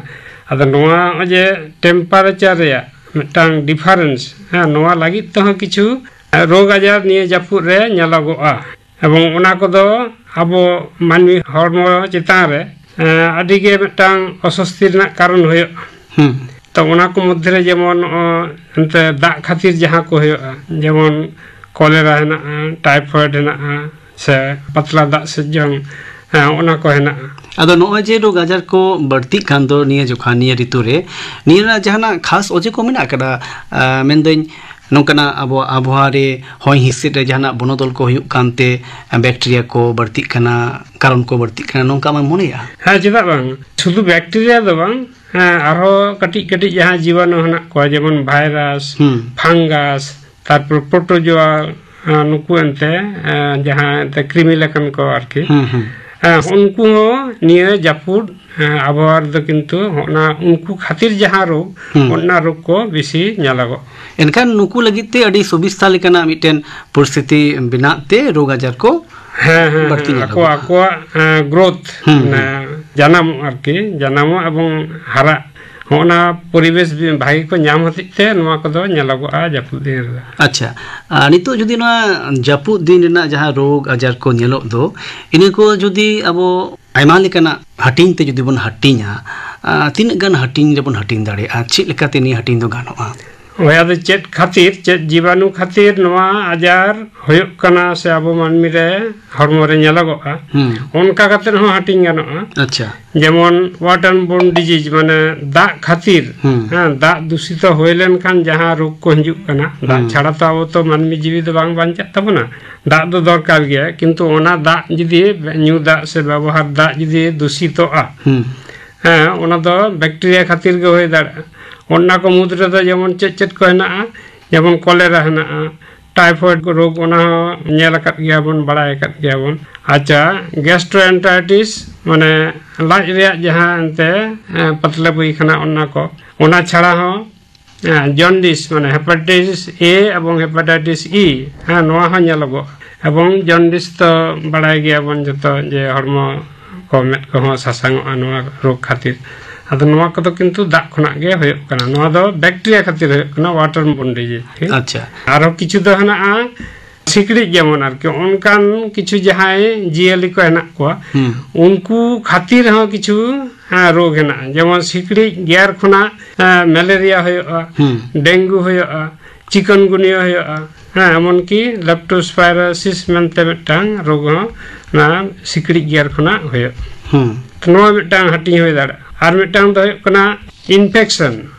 ᱟᱫᱚ ᱱᱚᱣᱟ ᱱᱚᱜᱼᱚᱭ ᱡᱮ temperature ᱨᱮᱭᱟᱜ ᱢᱤᱫᱴᱟᱝ difference, ᱦᱮᱸ, ᱱᱚᱣᱟ ᱞᱟᱹᱜᱤᱫ ᱛᱮᱦᱚᱸ ᱠᱤᱪᱷᱩ, ᱮᱸ, ᱨᱳᱜᱽ ᱟᱡᱟᱨ ᱱᱤᱭᱟᱹ ᱡᱟᱹᱯᱩᱫ ᱨᱮ ᱧᱮᱞᱚᱜᱚᱜᱼᱟ᱾ ᱮᱵᱚᱝ ᱚᱱᱟ ᱠᱚᱫᱚ ᱟᱵᱚ ᱢᱟᱹᱱᱢᱤ ᱦᱚᱲᱢᱚ ᱪᱮᱛᱟᱱ ᱨᱮ, ᱮᱸ, ᱟᱹᱰᱤ ᱜᱮ ᱢᱤᱫᱴᱟᱝ ᱚᱥᱚᱥᱛᱤ ᱨᱮᱱᱟᱜ ᱠᱟᱨᱚᱱ ᱦᱩᱭᱩᱜᱼᱟ᱾ ᱦᱩᱸ᱾ ᱛᱚ, ᱚᱱᱟ ᱠᱚ ᱢᱚᱫᱽᱫᱷᱮ ᱨᱮ ᱡᱮᱢᱚᱱ ᱱᱚᱜᱼᱚᱭ ᱮᱱᱛᱮ ᱫᱟᱜ ᱠᱷᱟᱹᱛᱤᱨ ᱡᱟᱦᱟᱸ ᱠᱚ ᱦᱩᱭᱩᱜᱼᱟ, ᱡᱮᱢᱚᱱ ᱠᱚᱞᱮᱨᱟ ᱦᱮᱱᱟᱜᱼᱟ, ᱴᱟᱭᱯᱷᱚᱭᱮᱰ ᱦᱮᱱᱟᱜᱼᱟ, ᱥᱮ ᱯᱟᱛᱞᱟ ᱫᱟᱜ ᱥᱮᱫ ᱡᱚᱝ, ᱦᱮᱸ, ᱚᱱᱟ ᱠᱚ ᱦᱮᱱᱟᱜᱼᱟ᱾ ᱟᱫᱚ ᱱᱚᱜᱼᱚᱭ ᱡᱮ ᱨᱳᱜᱽ ᱟᱡᱟᱨ ᱠᱚ ᱵᱟᱹᱲᱛᱤᱜ ᱠᱟᱱ ᱫᱚ ᱱᱤᱭᱟᱹ ᱡᱚᱠᱷᱟ, ᱱᱤᱭᱟᱹ ᱨᱤᱛᱩ ᱨᱮ, ᱱᱤᱭᱟᱹ ᱨᱮᱱᱟᱜ ᱡᱟᱦᱟᱱᱟᱜ ᱠᱷᱟᱥ ᱚᱡᱮ ᱠᱚ ᱢᱮᱱᱟᱜ ᱟᱠᱟᱫᱟ? ᱟᱸ, ᱢᱮᱱᱫᱟᱹᱧ, ᱱᱚᱝᱠᱟᱱᱟᱜ ᱟᱵᱚᱣᱟᱜ ᱟᱵᱚᱦᱟᱣᱟ ᱨᱮ, ᱦᱚᱭ ᱦᱤᱸᱥᱤᱫ ᱨᱮ ᱡᱟᱦᱟᱱᱟᱜ ᱵᱚᱱᱚᱫᱚᱞ ᱠᱚ ᱦᱩᱭᱩᱜ ᱠᱟᱱᱛᱮ, ᱵᱮᱠᱴᱮᱨᱤᱭᱟ ᱠᱚ ᱵᱟᱹᱲᱛᱤᱜ ᱠᱟᱱᱟ, ᱠᱟᱨᱚᱱ ᱠᱚ ᱵᱟᱹᱲᱛᱤᱜ ᱠᱟᱱᱟ, ᱱᱚᱝᱠᱟ ᱟᱢᱮᱢ ᱢᱚᱱᱮᱭᱟ? ᱦᱮᱸ, ᱪᱮᱫᱟᱜ ᱵᱟᱝ? ᱥᱩᱫᱷᱩ ᱵᱮᱠᱴᱮᱨᱤᱭᱟ ᱫᱚ ᱵᱟᱝ, ᱦᱮᱸ, ᱟᱨᱦᱚᱸ ᱠᱟᱹᱴᱤᱡ ᱠᱟᱹᱴᱤᱡ ᱡᱟᱦᱟᱸ ᱡᱤᱵᱟᱱᱩ ᱦᱮᱱᱟᱜ ᱠᱚᱣᱟ, ᱡᱮᱢᱚᱱ ᱵᱷᱟᱭᱨᱟᱥ, ᱦᱩᱸ᱾ ᱯᱷᱟᱝᱜᱟᱥ, ᱛᱟᱨᱯᱚᱨ ᱯᱨᱳᱴᱳᱡᱳᱣᱟ, ᱟᱸ, ᱱᱩᱠᱩ ᱮᱱᱛᱮ, ᱟᱸ, ᱡᱟᱦᱟᱸ ᱮᱱᱛᱮ ᱠᱨᱤᱢᱤ ᱞᱮᱠᱟᱱ ᱠᱚ ᱟᱨᱠᱤ᱾ ᱦᱩᱸ, ᱦᱩᱸ᱾ ᱦᱮᱸ, ᱩᱱᱠᱩ ᱦᱚᱸ ᱱᱤᱭᱟᱹ ᱡᱟᱹᱯᱩᱫ, ᱦᱮᱸ, ᱟᱵᱚᱦᱟᱣᱟ ᱨᱮᱫᱚ ᱠᱤᱱᱛᱩ ᱚᱱᱟ ᱩᱱᱠᱩ ᱠᱷᱟᱹᱛᱤᱨ ᱡᱟᱦᱟᱸ ᱨᱳᱜᱽ, ᱦᱩᱸ᱾ ᱚᱱᱟ ᱨᱳᱜᱽ ᱠᱚ ᱵᱮᱥᱤ ᱧᱮᱞᱚᱜᱚᱜ᱾ ᱮᱱᱠᱷᱟᱱ ᱱᱩᱠᱩ ᱞᱟᱹᱜᱤᱫ ᱛᱮ ᱟᱹᱰᱤ ᱥᱩᱵᱤᱥᱛᱟ ᱞᱮᱠᱟᱱᱟᱜ ᱢᱤᱫᱴᱮᱱ ᱯᱚᱨᱤᱥᱛᱷᱤᱛᱤ ᱵᱮᱱᱟᱜ ᱛᱮ ᱨᱳᱜᱽ ᱟᱡᱟᱨ ᱠᱚ ᱦᱮᱸ, ᱦᱮᱸ, ᱵᱟᱹᱲᱛᱤ ᱦᱮᱸ, ᱧᱮᱞᱚᱜᱚᱜ ᱟᱠᱚ, ᱠᱟᱱᱟ᱾ ᱟᱠᱚᱣᱟᱜ, ᱮᱸ, growth, ᱦᱩᱸ, ᱢᱟᱱᱮ, ᱦᱩᱸ᱾ ᱡᱟᱱᱟᱢᱚᱜ ᱟᱨᱠᱤ, ᱡᱟᱱᱟᱢᱚᱜ ᱮᱵᱚᱝ ᱦᱟᱨᱟᱜ, ᱦᱚᱸᱜᱼᱱᱟ ᱯᱚᱨᱤᱵᱮᱥ ᱵᱤ-, ᱵᱷᱟᱜᱮ ᱠᱚ ᱧᱟᱢ ᱦᱚᱛᱮᱡ ᱛᱮ ᱱᱚᱣᱟ ᱠᱚᱫᱚ ᱧᱮᱞᱚᱜᱚᱜᱼᱟ ᱡᱟᱹᱯᱩᱫ ᱫᱤᱱ ᱨᱮᱫᱚ᱾ ᱟᱪᱪᱷᱟ, ᱟᱨ ᱱᱤᱛᱚᱜ ᱡᱩᱫᱤ ᱱᱚᱣᱟ ᱡᱟᱹᱯᱩᱫ ᱫᱤᱱ ᱨᱮᱱᱟᱜ ᱡᱟᱦᱟᱸ ᱨᱳᱜᱽ ᱟᱡᱟᱨ ᱠᱚ ᱧᱮᱞᱚᱜ ᱫᱚ, ᱤᱱᱟᱹ ᱠᱚ ᱡᱩᱫᱤ ᱟᱵᱚ ᱟᱭᱢᱟ ᱞᱮᱠᱟᱱᱟᱜ ᱦᱟᱹᱴᱤᱧ ᱛᱮ ᱡᱩᱫᱤ ᱵᱚᱱ ᱦᱟᱹᱴᱤᱧᱟ, ᱟᱸ, ᱛᱤᱱᱟᱹᱜ ᱜᱟᱱ ᱦᱟᱹᱴᱤᱧ ᱨᱮᱵᱚᱱ ᱦᱟᱹᱴᱤᱧ ᱫᱟᱲᱮᱭᱟᱜᱼᱟ? ᱪᱮᱫ ᱞᱮᱠᱟᱛᱮ ᱱᱤᱭᱟᱹ ᱦᱟᱹᱴᱤᱧ ᱫᱚ ᱜᱟᱱᱚᱜᱼᱟ? ᱦᱳᱭ, ᱟᱫᱚ ᱪᱮᱫ ᱠᱷᱟᱹᱛᱤᱨ, ᱪᱮᱫ ᱡᱤᱵᱟᱱᱩ ᱠᱷᱟᱹᱛᱤᱨ ᱱᱚᱣᱟ ᱟᱡᱟᱨ ᱦᱩᱭᱩᱜ ᱠᱟᱱᱟ ᱥᱮ ᱟᱵᱚ ᱢᱟᱹᱱᱢᱤ ᱨᱮ ᱦᱚᱲᱢᱚ ᱨᱮ ᱧᱮᱞᱚᱜᱚᱜᱼᱟ, ᱦᱩᱸ᱾ ᱚᱱᱠᱟ ᱠᱟᱛᱮ ᱦᱚᱸ ᱦᱟᱹᱴᱤᱧ ᱜᱟᱱᱚᱜᱼᱟ᱾ ᱟᱪᱪᱷᱟ᱾ ᱡᱮᱢᱚᱱ water borne disease, ᱢᱟᱱᱮ ᱫᱟᱜ ᱠᱷᱟᱹᱛᱤᱨ, ᱦᱩᱸ᱾ ᱦᱮᱸ, ᱫᱟᱜ ᱫᱩᱥᱤᱛᱚ ᱦᱩᱭ ᱞᱮᱱᱠᱷᱟᱱ ᱡᱟᱦᱟᱸ ᱨᱳᱜᱽ ᱠᱚ ᱦᱤᱡᱩᱜ ᱠᱟᱱᱟ, ᱫᱟᱜ ᱦᱩᱸ᱾ ᱪᱷᱟᱲᱟ ᱛᱚ ᱟᱵᱚ ᱛᱚ ᱢᱟᱹᱱᱢᱤ ᱡᱤᱣᱤ ᱫᱚ ᱵᱟᱝ ᱵᱟᱧᱪᱟᱜ ᱛᱟᱵᱚᱱᱟ, ᱫᱟᱜ ᱫᱚ ᱫᱚᱨᱠᱟᱨ ᱜᱮᱭᱟ, ᱠᱤᱱᱛᱩ ᱚᱱᱟ ᱫᱟᱜ ᱡᱩᱫᱤ ᱧᱩ ᱫᱟᱜ ᱥᱮ ᱵᱮᱵᱚᱦᱟᱨ ᱫᱟᱜ ᱡᱩᱫᱤ ᱫᱩᱥᱤᱛᱚᱜᱼᱟ, ᱦᱩᱸ᱾ ᱦᱮᱸ, ᱚᱱᱟ ᱫᱚ bacteria ᱠᱷᱟᱹᱛᱤᱨ ᱜᱮ ᱦᱩᱭ ᱫᱟᱲᱮᱭᱟᱜᱼᱟ᱾ ᱚᱱᱟ ᱠᱚ ᱢᱩᱫᱽ ᱨᱮᱫᱚ ᱡᱮᱢᱚᱱ ᱪᱮᱫ ᱪᱮᱫ ᱠᱚ ᱦᱮᱱᱟᱜᱼᱟ, ᱡᱮᱢᱚᱱ cholera ᱦᱮᱱᱟᱜᱼᱟ, typhoid ᱨᱳᱜᱽ, ᱚᱱᱟ ᱦᱚᱸ ᱧᱮᱞ ᱟᱠᱟᱫ ᱜᱮᱭᱟ ᱵᱚᱱ, ᱵᱟᱲᱟᱭ ᱟᱠᱟᱫ ᱜᱮᱭᱟ ᱵᱚᱱ᱾ ᱟᱪᱪᱷᱟ, gastroenteritis, ᱢᱟᱱᱮ ᱞᱟᱡ ᱨᱮᱭᱟᱜ ᱡᱟᱦᱟᱸ ᱮᱱᱛᱮ, ᱮ, ᱯᱟᱛᱞᱟ ᱯᱟᱭᱠᱷᱟᱱᱟ, ᱚᱱᱟ ᱠᱚ, ᱚᱱᱟ ᱪᱷᱟᱲᱟ ᱦᱚᱸ, ᱮ, jaundice, ᱢᱟᱱᱮ hepatitis A ᱮᱵᱚᱝ hepatitis E, ᱦᱮᱸ, ᱱᱚᱣᱟ ᱦᱚᱸ ᱧᱮᱞᱚᱜᱚᱜᱼᱟ᱾ ᱮᱵᱚᱝ jaundice ᱫᱚ ᱵᱟᱲᱟᱭ ᱜᱮᱭᱟ ᱵᱚᱱ ᱡᱚᱛᱚ ᱡᱮ ᱦᱚᱲᱢᱚ ᱠᱚ, ᱢᱮᱫ ᱠᱚᱦᱚᱸ ᱥᱟᱥᱟᱝᱚᱜᱼᱟ ᱱᱚᱣᱟ ᱨᱳᱜᱽ ᱠᱷᱟᱹᱛᱤᱨ᱾ ᱟᱫᱚ ᱱᱚᱣᱟ ᱠᱚᱫᱚ ᱠᱤᱱᱛᱩ ᱫᱟᱜ ᱠᱷᱚᱱᱟᱜ ᱜᱮ ᱦᱩᱭᱩᱜ ᱠᱟᱱᱟ, ᱱᱚᱣᱟ ᱫᱚ bacteria ᱠᱷᱟᱹᱛᱤᱨ ᱦᱩᱭᱩᱜ ᱠᱟᱱᱟ, water borne disease᱾ ᱟᱪᱪᱷᱟ᱾ ᱟᱨᱦᱚᱸ ᱠᱤᱪᱷᱩ ᱫᱚ ᱦᱮᱱᱟᱜᱼᱟ ᱥᱤᱠᱲᱤᱡ, ᱡᱮᱢᱚᱱ ᱟᱨᱠᱤ ᱚᱱᱠᱟᱱ ᱠᱤᱪᱷᱩ ᱡᱟᱦᱟᱸᱭ ᱡᱤᱭᱟᱹᱞᱤ ᱠᱚ ᱦᱮᱱᱟᱜ ᱠᱚᱣᱟ, ᱦᱩᱸ᱾ ᱩᱱᱠᱩ ᱠᱷᱟᱹᱛᱤᱨ ᱦᱚᱸ ᱠᱤᱪᱷᱩ, ᱦᱮᱸ, ᱨᱳᱜᱽ ᱦᱮᱱᱟᱜᱼᱟ, ᱡᱮᱢᱚᱱ ᱥᱤᱠᱲᱤᱡ ᱜᱮᱨ ᱠᱷᱚᱱᱟᱜ, ᱦᱮᱸ, malaria ᱦᱩᱭᱩᱜᱼᱟ, ᱦᱩᱸ᱾ dengue ᱦᱩᱭᱩᱜᱼᱟ, chikungunya ᱦᱩᱭᱩᱜᱼᱟ, ᱦᱮᱸ, ᱮᱢᱚᱱᱠᱤ leptospirosis ᱢᱮᱱᱛᱮ ᱢᱤᱫᱴᱟᱝ ᱨᱳᱜᱽ ᱦᱚᱸ ᱚᱱᱟ ᱥᱤᱠᱲᱤᱡ ᱜᱮᱨ ᱠᱷᱚᱱᱟᱜ ᱦᱩᱭᱩᱜᱼᱟ᱾ ᱦᱩᱸ᱾ ᱱᱚᱣᱟ ᱢᱤᱫᱴᱟᱝ ᱦᱟᱹᱴᱤᱧ ᱦᱩᱭ ᱫᱟᱲᱮᱭᱟᱜᱼᱟ᱾ ᱟᱨ ᱢᱤᱫᱴᱟᱝ ᱫᱚ ᱦᱩᱭᱩᱜ ᱠᱟᱱᱟ infection,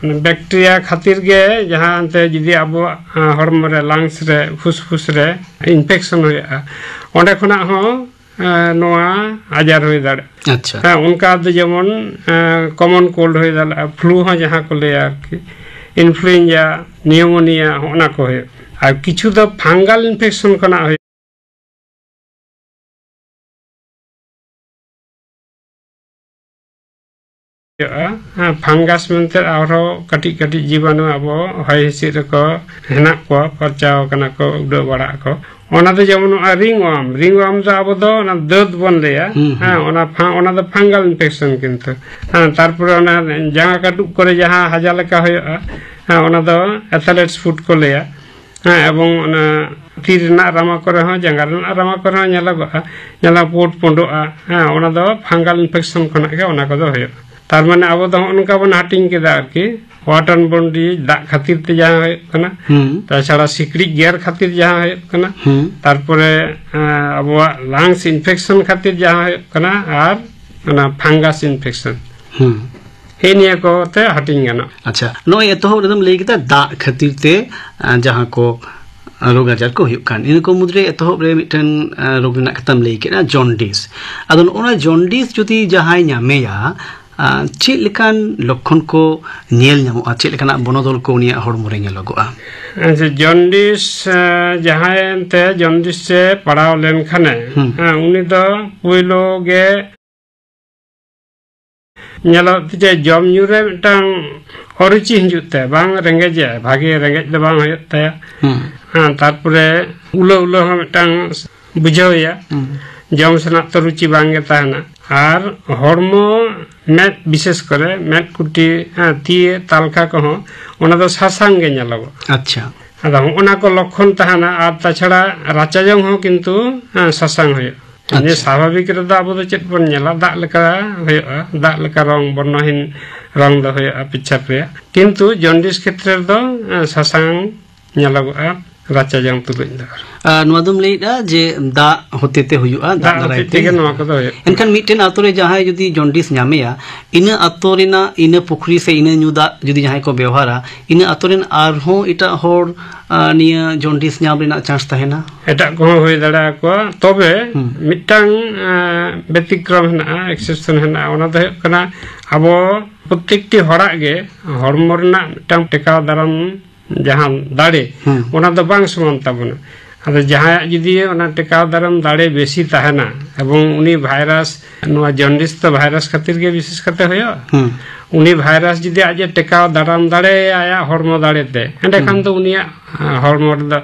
bacteria ᱠᱷᱟᱹᱛᱤᱨ ᱜᱮ ᱡᱟᱦᱟᱸ ᱮᱱᱛᱮ ᱡᱩᱫᱤ ᱟᱵᱚᱣᱟᱜ, ᱟᱸ, ᱦᱚᱲᱢᱚ ᱨᱮ, lungs ᱨᱮ, ᱯᱷᱩᱥᱯᱷᱩᱥ ᱨᱮ infection ᱦᱩᱭᱩᱜᱼᱟ, ᱚᱸᱰᱮ ᱠᱷᱚᱱᱟᱜ ᱦᱚᱸ, ᱟᱸ, ᱱᱚᱣᱟ ᱟᱡᱟᱨ ᱦᱩᱭ ᱫᱟᱲᱮᱭᱟᱜᱼᱟ᱾ ᱟᱪᱪᱷᱟ᱾ ᱦᱮᱸ, ᱚᱱᱠᱟ ᱫᱚ ᱡᱮᱢᱚᱱ, ᱟᱸ, common cold ᱦᱩᱭ ᱫᱟᱲᱮᱭᱟᱜᱼᱟ, flu ᱦᱚᱸ ᱡᱟᱦᱟᱸ ᱠᱚ ᱞᱟᱹᱭᱟ ᱟᱨᱠᱤ, influenza, pneumonia, ᱦᱚᱸᱜᱼᱚ ᱱᱟ ᱠᱚ ᱦᱩᱭᱩᱜᱼᱟ᱾ ᱟᱨ ᱠᱤᱪᱷᱩ ᱫᱚ fungal infection ᱠᱷᱚᱱᱟᱜ ᱦᱩᱭᱩᱜᱼᱟ᱾ ᱦᱩᱭᱩᱜᱼᱟ᱾ ᱦᱮᱸ, fungus ᱢᱮᱱᱛᱮ ᱟᱨᱦᱚᱸ ᱠᱟᱹᱴᱤᱡ ᱠᱟᱹᱴᱤᱡ ᱡᱤᱵᱟᱱᱩ ᱟᱵᱚ ᱦᱚᱭ ᱦᱤᱸᱥᱤᱫ ᱨᱮᱠᱚ ᱦᱮᱱᱟᱜ ᱠᱚᱣᱟ, ᱯᱟᱨᱪᱟᱣ ᱠᱟᱱᱟ ᱠᱚ, ᱩᱰᱟᱹᱣ ᱵᱟᱲᱟᱜ ᱟᱠᱚ᱾ ᱚᱱᱟ ᱫᱚ ᱡᱮᱢᱚᱱ ᱱᱚᱜᱼᱚᱭ ring worm, ring worm ᱫᱚ ᱟᱵᱚ ᱫᱚ ᱚᱱᱟ ᱫᱟᱹᱫ ᱵᱚᱱ ᱞᱟᱹᱭᱟ᱾ ᱦᱩᱸ, ᱦᱩᱸ᱾ ᱦᱮᱸ, ᱚᱱᱟ ᱯᱷᱟ-, ᱚᱱᱟ ᱫᱚ fungal infection ᱠᱤᱱᱛᱩ᱾ ᱦᱮᱸ, ᱛᱟᱨᱯᱚᱨᱮ ᱚᱱᱟ ᱡᱟᱸᱜᱟ ᱠᱟᱹᱴᱩᱵ ᱠᱚᱨᱮ ᱡᱟᱦᱟᱸ ᱦᱟᱡᱟ ᱞᱮᱠᱟ ᱦᱩᱭᱩᱜᱼᱟ, ᱦᱮᱸ, ᱚᱱᱟ ᱫᱚ athlete's foot ᱠᱚ ᱞᱟᱹᱭᱟ᱾ ᱦᱮᱸ, ᱮᱵᱚᱝ ᱚᱱᱟ ᱛᱤ ᱨᱮᱱᱟᱜ ᱨᱟᱢᱟ ᱠᱚᱨᱮ ᱦᱚᱸ, ᱡᱟᱸᱜᱟ ᱨᱮᱱᱟᱜ ᱨᱟᱢᱟ ᱠᱚᱨᱮ ᱦᱚᱸ ᱧᱮᱞᱚᱜᱚᱜᱼᱟ, ᱧᱮᱞᱚᱜ ᱯᱩᱸᱰ ᱯᱩᱸᱰᱚᱜᱼᱟ᱾ ᱦᱮᱸ, ᱚᱱᱟ ᱫᱚ fungal infection ᱠᱷᱚᱱᱟᱜ ᱜᱮ ᱚᱱᱟ ᱠᱚᱫᱚ ᱦᱩᱭᱩᱜᱼᱟ᱾ ᱛᱟᱨ ᱢᱟᱱᱮ ᱟᱵᱚ ᱫᱚ ᱦᱚᱸᱜᱼᱚ ᱱᱚᱝᱠᱟ ᱵᱚᱱ ᱦᱟᱹᱴᱤᱧ ᱠᱮᱫᱟ ᱟᱨᱠᱤ, ᱳᱣᱟᱴᱟᱨ ᱵᱚᱱ ᱰᱤᱡᱤᱡᱽ, ᱫᱟᱜ ᱠᱷᱟᱹᱛᱤᱨ ᱛᱮ ᱡᱟᱦᱟᱸ ᱦᱩᱭᱩᱜ ᱠᱟᱱᱟ, ᱦᱩᱸ᱾ ᱛᱟᱪᱷᱟᱲᱟ ᱥᱤᱠᱲᱤᱡ ᱜᱮᱨ ᱠᱷᱟᱹᱛᱤᱨ ᱡᱟᱦᱟᱸ ᱦᱩᱭᱩᱜ ᱠᱟᱱᱟ, ᱦᱩᱸ᱾ ᱛᱟᱨᱯᱚᱨᱮ, ᱮᱸ, ᱟᱵᱚᱣᱟᱜ ᱞᱟᱝᱥ ᱤᱱᱯᱷᱮᱠᱥᱚᱱ ᱠᱷᱟᱹᱛᱤᱨ ᱡᱟᱦᱟᱸ ᱦᱩᱭᱩᱜ ᱠᱟᱱᱟ, ᱟᱨ ᱚᱱᱟ ᱯᱷᱟᱝᱜᱟᱥ ᱤᱱᱯᱷᱮᱠᱥᱚᱱ᱾ ᱦᱩᱸ᱾ ᱦᱮᱸ, ᱱᱤᱭᱟᱹ ᱠᱚᱛᱮ ᱦᱟᱹᱴᱤᱧ ᱜᱟᱱᱚᱜᱼᱟ᱾ ᱟᱪᱪᱷᱟ, ᱱᱚᱜᱼᱚᱭ ᱮᱛᱚᱦᱚᱵ ᱨᱮᱫᱚᱢ ᱞᱟᱹᱭ ᱠᱮᱫᱟ ᱫᱟᱜ ᱠᱷᱟᱹᱛᱤᱨ ᱛᱮ, ᱟᱸ, ᱡᱟᱦᱟᱸ ᱠᱚ ᱨᱳᱜᱽ ᱟᱡᱟᱨ ᱠᱚ ᱦᱩᱭᱩᱜ ᱠᱟᱱ, ᱤᱱᱟᱹ ᱠᱚ ᱢᱩᱫᱽᱨᱮ ᱮᱛᱚᱦᱚᱵ ᱨᱮ ᱢᱤᱫᱴᱮᱱ, ᱟᱸ, ᱨᱳᱜᱽ ᱨᱮᱱᱟᱜ ᱠᱟᱛᱷᱟᱢ ᱞᱟᱹᱭ ᱠᱮᱫᱟ, ᱡᱚᱱᱰᱤᱥ᱾ ᱟᱫᱚ ᱱᱚᱜᱼᱚ ᱱᱚᱣᱟ ᱡᱚᱱᱰᱤᱥ ᱡᱩᱫᱤ ᱡᱟᱦᱟᱸᱭ ᱧᱟᱢᱮᱭᱟ, ᱟᱸ, ᱪᱮᱫ ᱞᱮᱠᱟᱱ ᱞᱚᱠᱠᱷᱚᱱ ᱠᱚ ᱧᱮᱞ ᱧᱟᱢᱚᱜᱼᱟ? ᱪᱮᱫ ᱞᱮᱠᱟᱱᱟᱜ ᱵᱚᱱᱚᱫᱚᱞ ᱠᱚ ᱩᱱᱤᱭᱟᱜ ᱦᱚᱲᱢᱚ ᱨᱮ ᱧᱮᱞᱚᱜᱚᱜᱼᱟ? ᱟᱪᱪᱷᱟ, ᱡᱚᱱᱰᱤᱥ, ᱟᱸ, ᱡᱟᱦᱟᱸᱭ ᱮᱱᱛᱮ ᱡᱚᱱᱰᱤᱥ ᱮ ᱯᱟᱲᱟᱣ ᱞᱮᱱᱠᱷᱟᱱᱮ, ᱦᱩᱸ᱾ ᱦᱮᱸ, ᱩᱱᱤ ᱫᱚ ᱯᱳᱭᱞᱳ ᱜᱮ ᱧᱮᱞᱚᱜ ᱡᱮ ᱡᱚᱢ ᱧᱩ ᱨᱮ ᱢᱤᱫᱴᱟᱝ ᱚᱨᱩᱪᱤ ᱦᱤᱡᱩᱜ ᱛᱟᱭᱟ, ᱵᱟᱝ ᱨᱮᱸᱜᱮᱡᱮᱭᱟ, ᱵᱷᱟᱜᱮ ᱨᱮᱸᱜᱮᱡ ᱫᱚ ᱵᱟᱝ ᱦᱩᱭᱩᱜ ᱛᱟᱭᱟ᱾ ᱦᱩᱸ᱾ ᱦᱮᱸ, ᱛᱟᱨᱯᱚᱨᱮ ᱩᱞᱟᱹ ᱩᱞᱟᱹ ᱦᱚᱸ ᱢᱤᱫᱴᱟᱝ ᱵᱩᱡᱷᱟᱹᱣᱮᱭᱟ᱾ ᱦᱩᱸ᱾ ᱡᱚᱢ ᱥᱮᱱᱟᱜ ᱛᱚ ᱨᱩᱪᱤ ᱵᱟᱝ ᱜᱮ ᱛᱟᱦᱮᱱᱟ᱾ ᱟᱨ ᱦᱚᱲᱢᱚ, ᱢᱮᱫ, ᱵᱤᱥᱮᱥ ᱠᱚᱨᱮ ᱢᱮᱫ ᱠᱩᱴᱤ, ᱦᱮᱸ, ᱛᱤ ᱛᱟᱞᱠᱷᱟ ᱠᱚᱦᱚᱸ ᱚᱱᱟ ᱫᱚ ᱥᱟᱥᱟᱝ ᱜᱮ ᱧᱮᱞᱚᱜᱚᱜᱼᱟ᱾ ᱟᱪᱪᱷᱟ᱾ ᱟᱫᱚ ᱦᱚᱸᱜᱼᱚ ᱱᱟ ᱠᱚ ᱞᱚᱠᱠᱷᱚᱱ ᱛᱟᱦᱮᱱᱟ᱾ ᱟᱨ ᱛᱟᱪᱷᱟᱲᱟ ᱨᱟᱪᱟ ᱡᱚᱝ ᱦᱚᱸ ᱠᱤᱱᱛᱩ, ᱦᱮᱸ, ᱥᱟᱥᱟᱝ ᱦᱩᱭᱩᱜᱼᱟ᱾ ᱟᱪᱪᱷᱟ᱾ ᱥᱟᱵᱷᱟᱵᱤᱠ ᱨᱮᱫᱚ ᱟᱵᱚ ᱫᱚ ᱪᱮᱫ ᱵᱚᱱ ᱧᱮᱞᱟ? ᱫᱟᱜ ᱞᱮᱠᱟ ᱦᱩᱭᱩᱜᱼᱟ, ᱫᱟᱜ ᱞᱮᱠᱟ ᱨᱚᱝ, ᱵᱚᱨᱱᱚᱦᱤᱱ ᱨᱚᱝ ᱫᱚ ᱦᱩᱭᱩᱜᱼᱟ ᱯᱮᱪᱷᱟᱯ ᱨᱮᱭᱟᱜ᱾ ᱠᱤᱱᱛᱩ ᱡᱚᱱᱰᱤᱥ ᱠᱷᱮᱛᱨᱮ ᱨᱮᱫᱚ, ᱮᱸ, ᱥᱟᱥᱟᱝ ᱧᱮᱞᱚᱜᱚᱜᱼᱟ ᱨᱟᱪᱟ ᱡᱚᱝ ᱛᱩᱞᱩᱡ ᱫᱚ᱾ ᱟᱨ ᱱᱚᱣᱟ ᱫᱚᱢ ᱞᱟᱹᱭᱮᱫᱼᱟ ᱡᱮ ᱫᱟᱜ ᱦᱚᱛᱮ ᱛᱮ ᱦᱩᱭᱩᱜᱼᱟ, ᱫᱟᱜ ᱫᱟᱜ ᱫᱟᱨᱟᱭ ᱦᱚᱛᱮᱡ ᱛᱮ᱾ ᱛᱮᱜᱮ ᱱᱚᱣᱟ ᱠᱚᱫᱚ ᱦᱩᱭᱩᱜ ᱠᱟᱱᱟ᱾ ᱮᱱᱠᱷᱟᱱ ᱢᱤᱫᱴᱮᱱ ᱟᱛᱳ ᱨᱮ ᱡᱟᱦᱟᱸᱭ ᱡᱩᱫᱤ ᱡᱚᱱᱰᱤᱥ ᱧᱟᱢᱮᱭᱟ, ᱤᱱᱟᱹ ᱟᱛᱳ ᱨᱮᱱᱟᱜ, ᱤᱱᱟᱹ ᱯᱩᱠᱷᱨᱤ ᱥᱮ ᱤᱱᱟᱹ ᱧᱩ ᱫᱟᱜ ᱡᱩᱫᱤ ᱡᱟᱦᱟᱸᱭ ᱠᱚ ᱵᱮᱣᱦᱟᱨᱟ, ᱤᱱᱟᱹ ᱟᱛᱳ ᱨᱮᱱ ᱟᱨᱦᱚᱸ ᱮᱴᱟᱜ ᱦᱚᱲ, ᱟ, ᱱᱤᱭᱟᱹ ᱡᱚᱱᱰᱤᱥ ᱧᱟᱢ ᱨᱮᱱᱟᱜ ᱪᱟᱱᱥ ᱛᱟᱦᱮᱱᱟ? ᱮᱴᱟᱜ ᱠᱚᱦᱚᱸ ᱦᱩᱭ ᱫᱟᱲᱮᱭᱟᱠᱚᱣᱟ᱾ ᱛᱚᱵᱮ ᱦᱩᱸ᱾ ᱢᱤᱫᱴᱟᱝ, ᱮᱸ, ᱵᱮᱛᱤᱠᱨᱚᱢ ᱦᱮᱱᱟᱜᱼᱟ, ᱮᱠᱥᱮᱯᱥᱚᱱ ᱦᱮᱱᱟᱜᱼᱟ᱾ ᱚᱱᱟ ᱫᱚ ᱦᱩᱭᱩᱜ ᱠᱟᱱᱟ, ᱟᱵᱚ ᱯᱨᱚᱛᱮᱠᱴᱤ ᱦᱚᱲᱟᱜ ᱜᱮ ᱦᱚᱲᱢᱚ ᱨᱮᱱᱟᱜ ᱢᱤᱫᱴᱟᱝ ᱴᱮᱠᱟᱣ ᱫᱟᱨᱟᱢ ᱡᱟᱦᱟᱸ ᱫᱟᱲᱮ, ᱦᱩᱸ᱾ ᱚᱱᱟ ᱫᱚ ᱵᱟᱝ ᱥᱚᱢᱟᱱ ᱛᱟᱵᱚᱱᱟ᱾ ᱟᱫᱚ ᱡᱟᱦᱟᱸᱭᱟᱜ ᱡᱩᱫᱤ ᱚᱱᱟ ᱴᱮᱠᱟᱣ ᱫᱟᱨᱟᱢ ᱫᱟᱲᱮ ᱵᱮᱥᱤ ᱛᱟᱦᱮᱱᱟ, ᱮᱵᱚᱝ ᱩᱱᱤ ᱵᱷᱟᱭᱨᱟᱥ, ᱱᱚᱣᱟ ᱡᱚᱱᱰᱤᱥ ᱫᱚ ᱵᱷᱟᱭᱨᱟᱥ ᱠᱷᱟᱹᱛᱤᱨ ᱜᱮ ᱵᱤᱥᱮᱥ ᱠᱟᱛᱮ ᱦᱩᱭᱩᱜᱼᱟ᱾ ᱦᱩᱸ᱾ ᱩᱱᱤ ᱵᱷᱟᱭᱨᱟᱥ ᱡᱩᱫᱤ ᱟᱡ ᱮ ᱴᱮᱠᱟᱣ ᱫᱟᱨᱟᱢ ᱫᱟᱲᱮᱭᱟᱜᱼᱟ ᱟᱭᱟᱜ ᱦᱚᱲᱢᱚ ᱫᱟᱲᱮ ᱛᱮ, ᱮᱸᱰᱮᱠᱷᱟᱱ ᱦᱩᱸ᱾ ᱫᱚ ᱩᱱᱤᱭᱟᱜ, ᱟ, ᱦᱚᱲᱢᱚ ᱨᱮᱫᱚ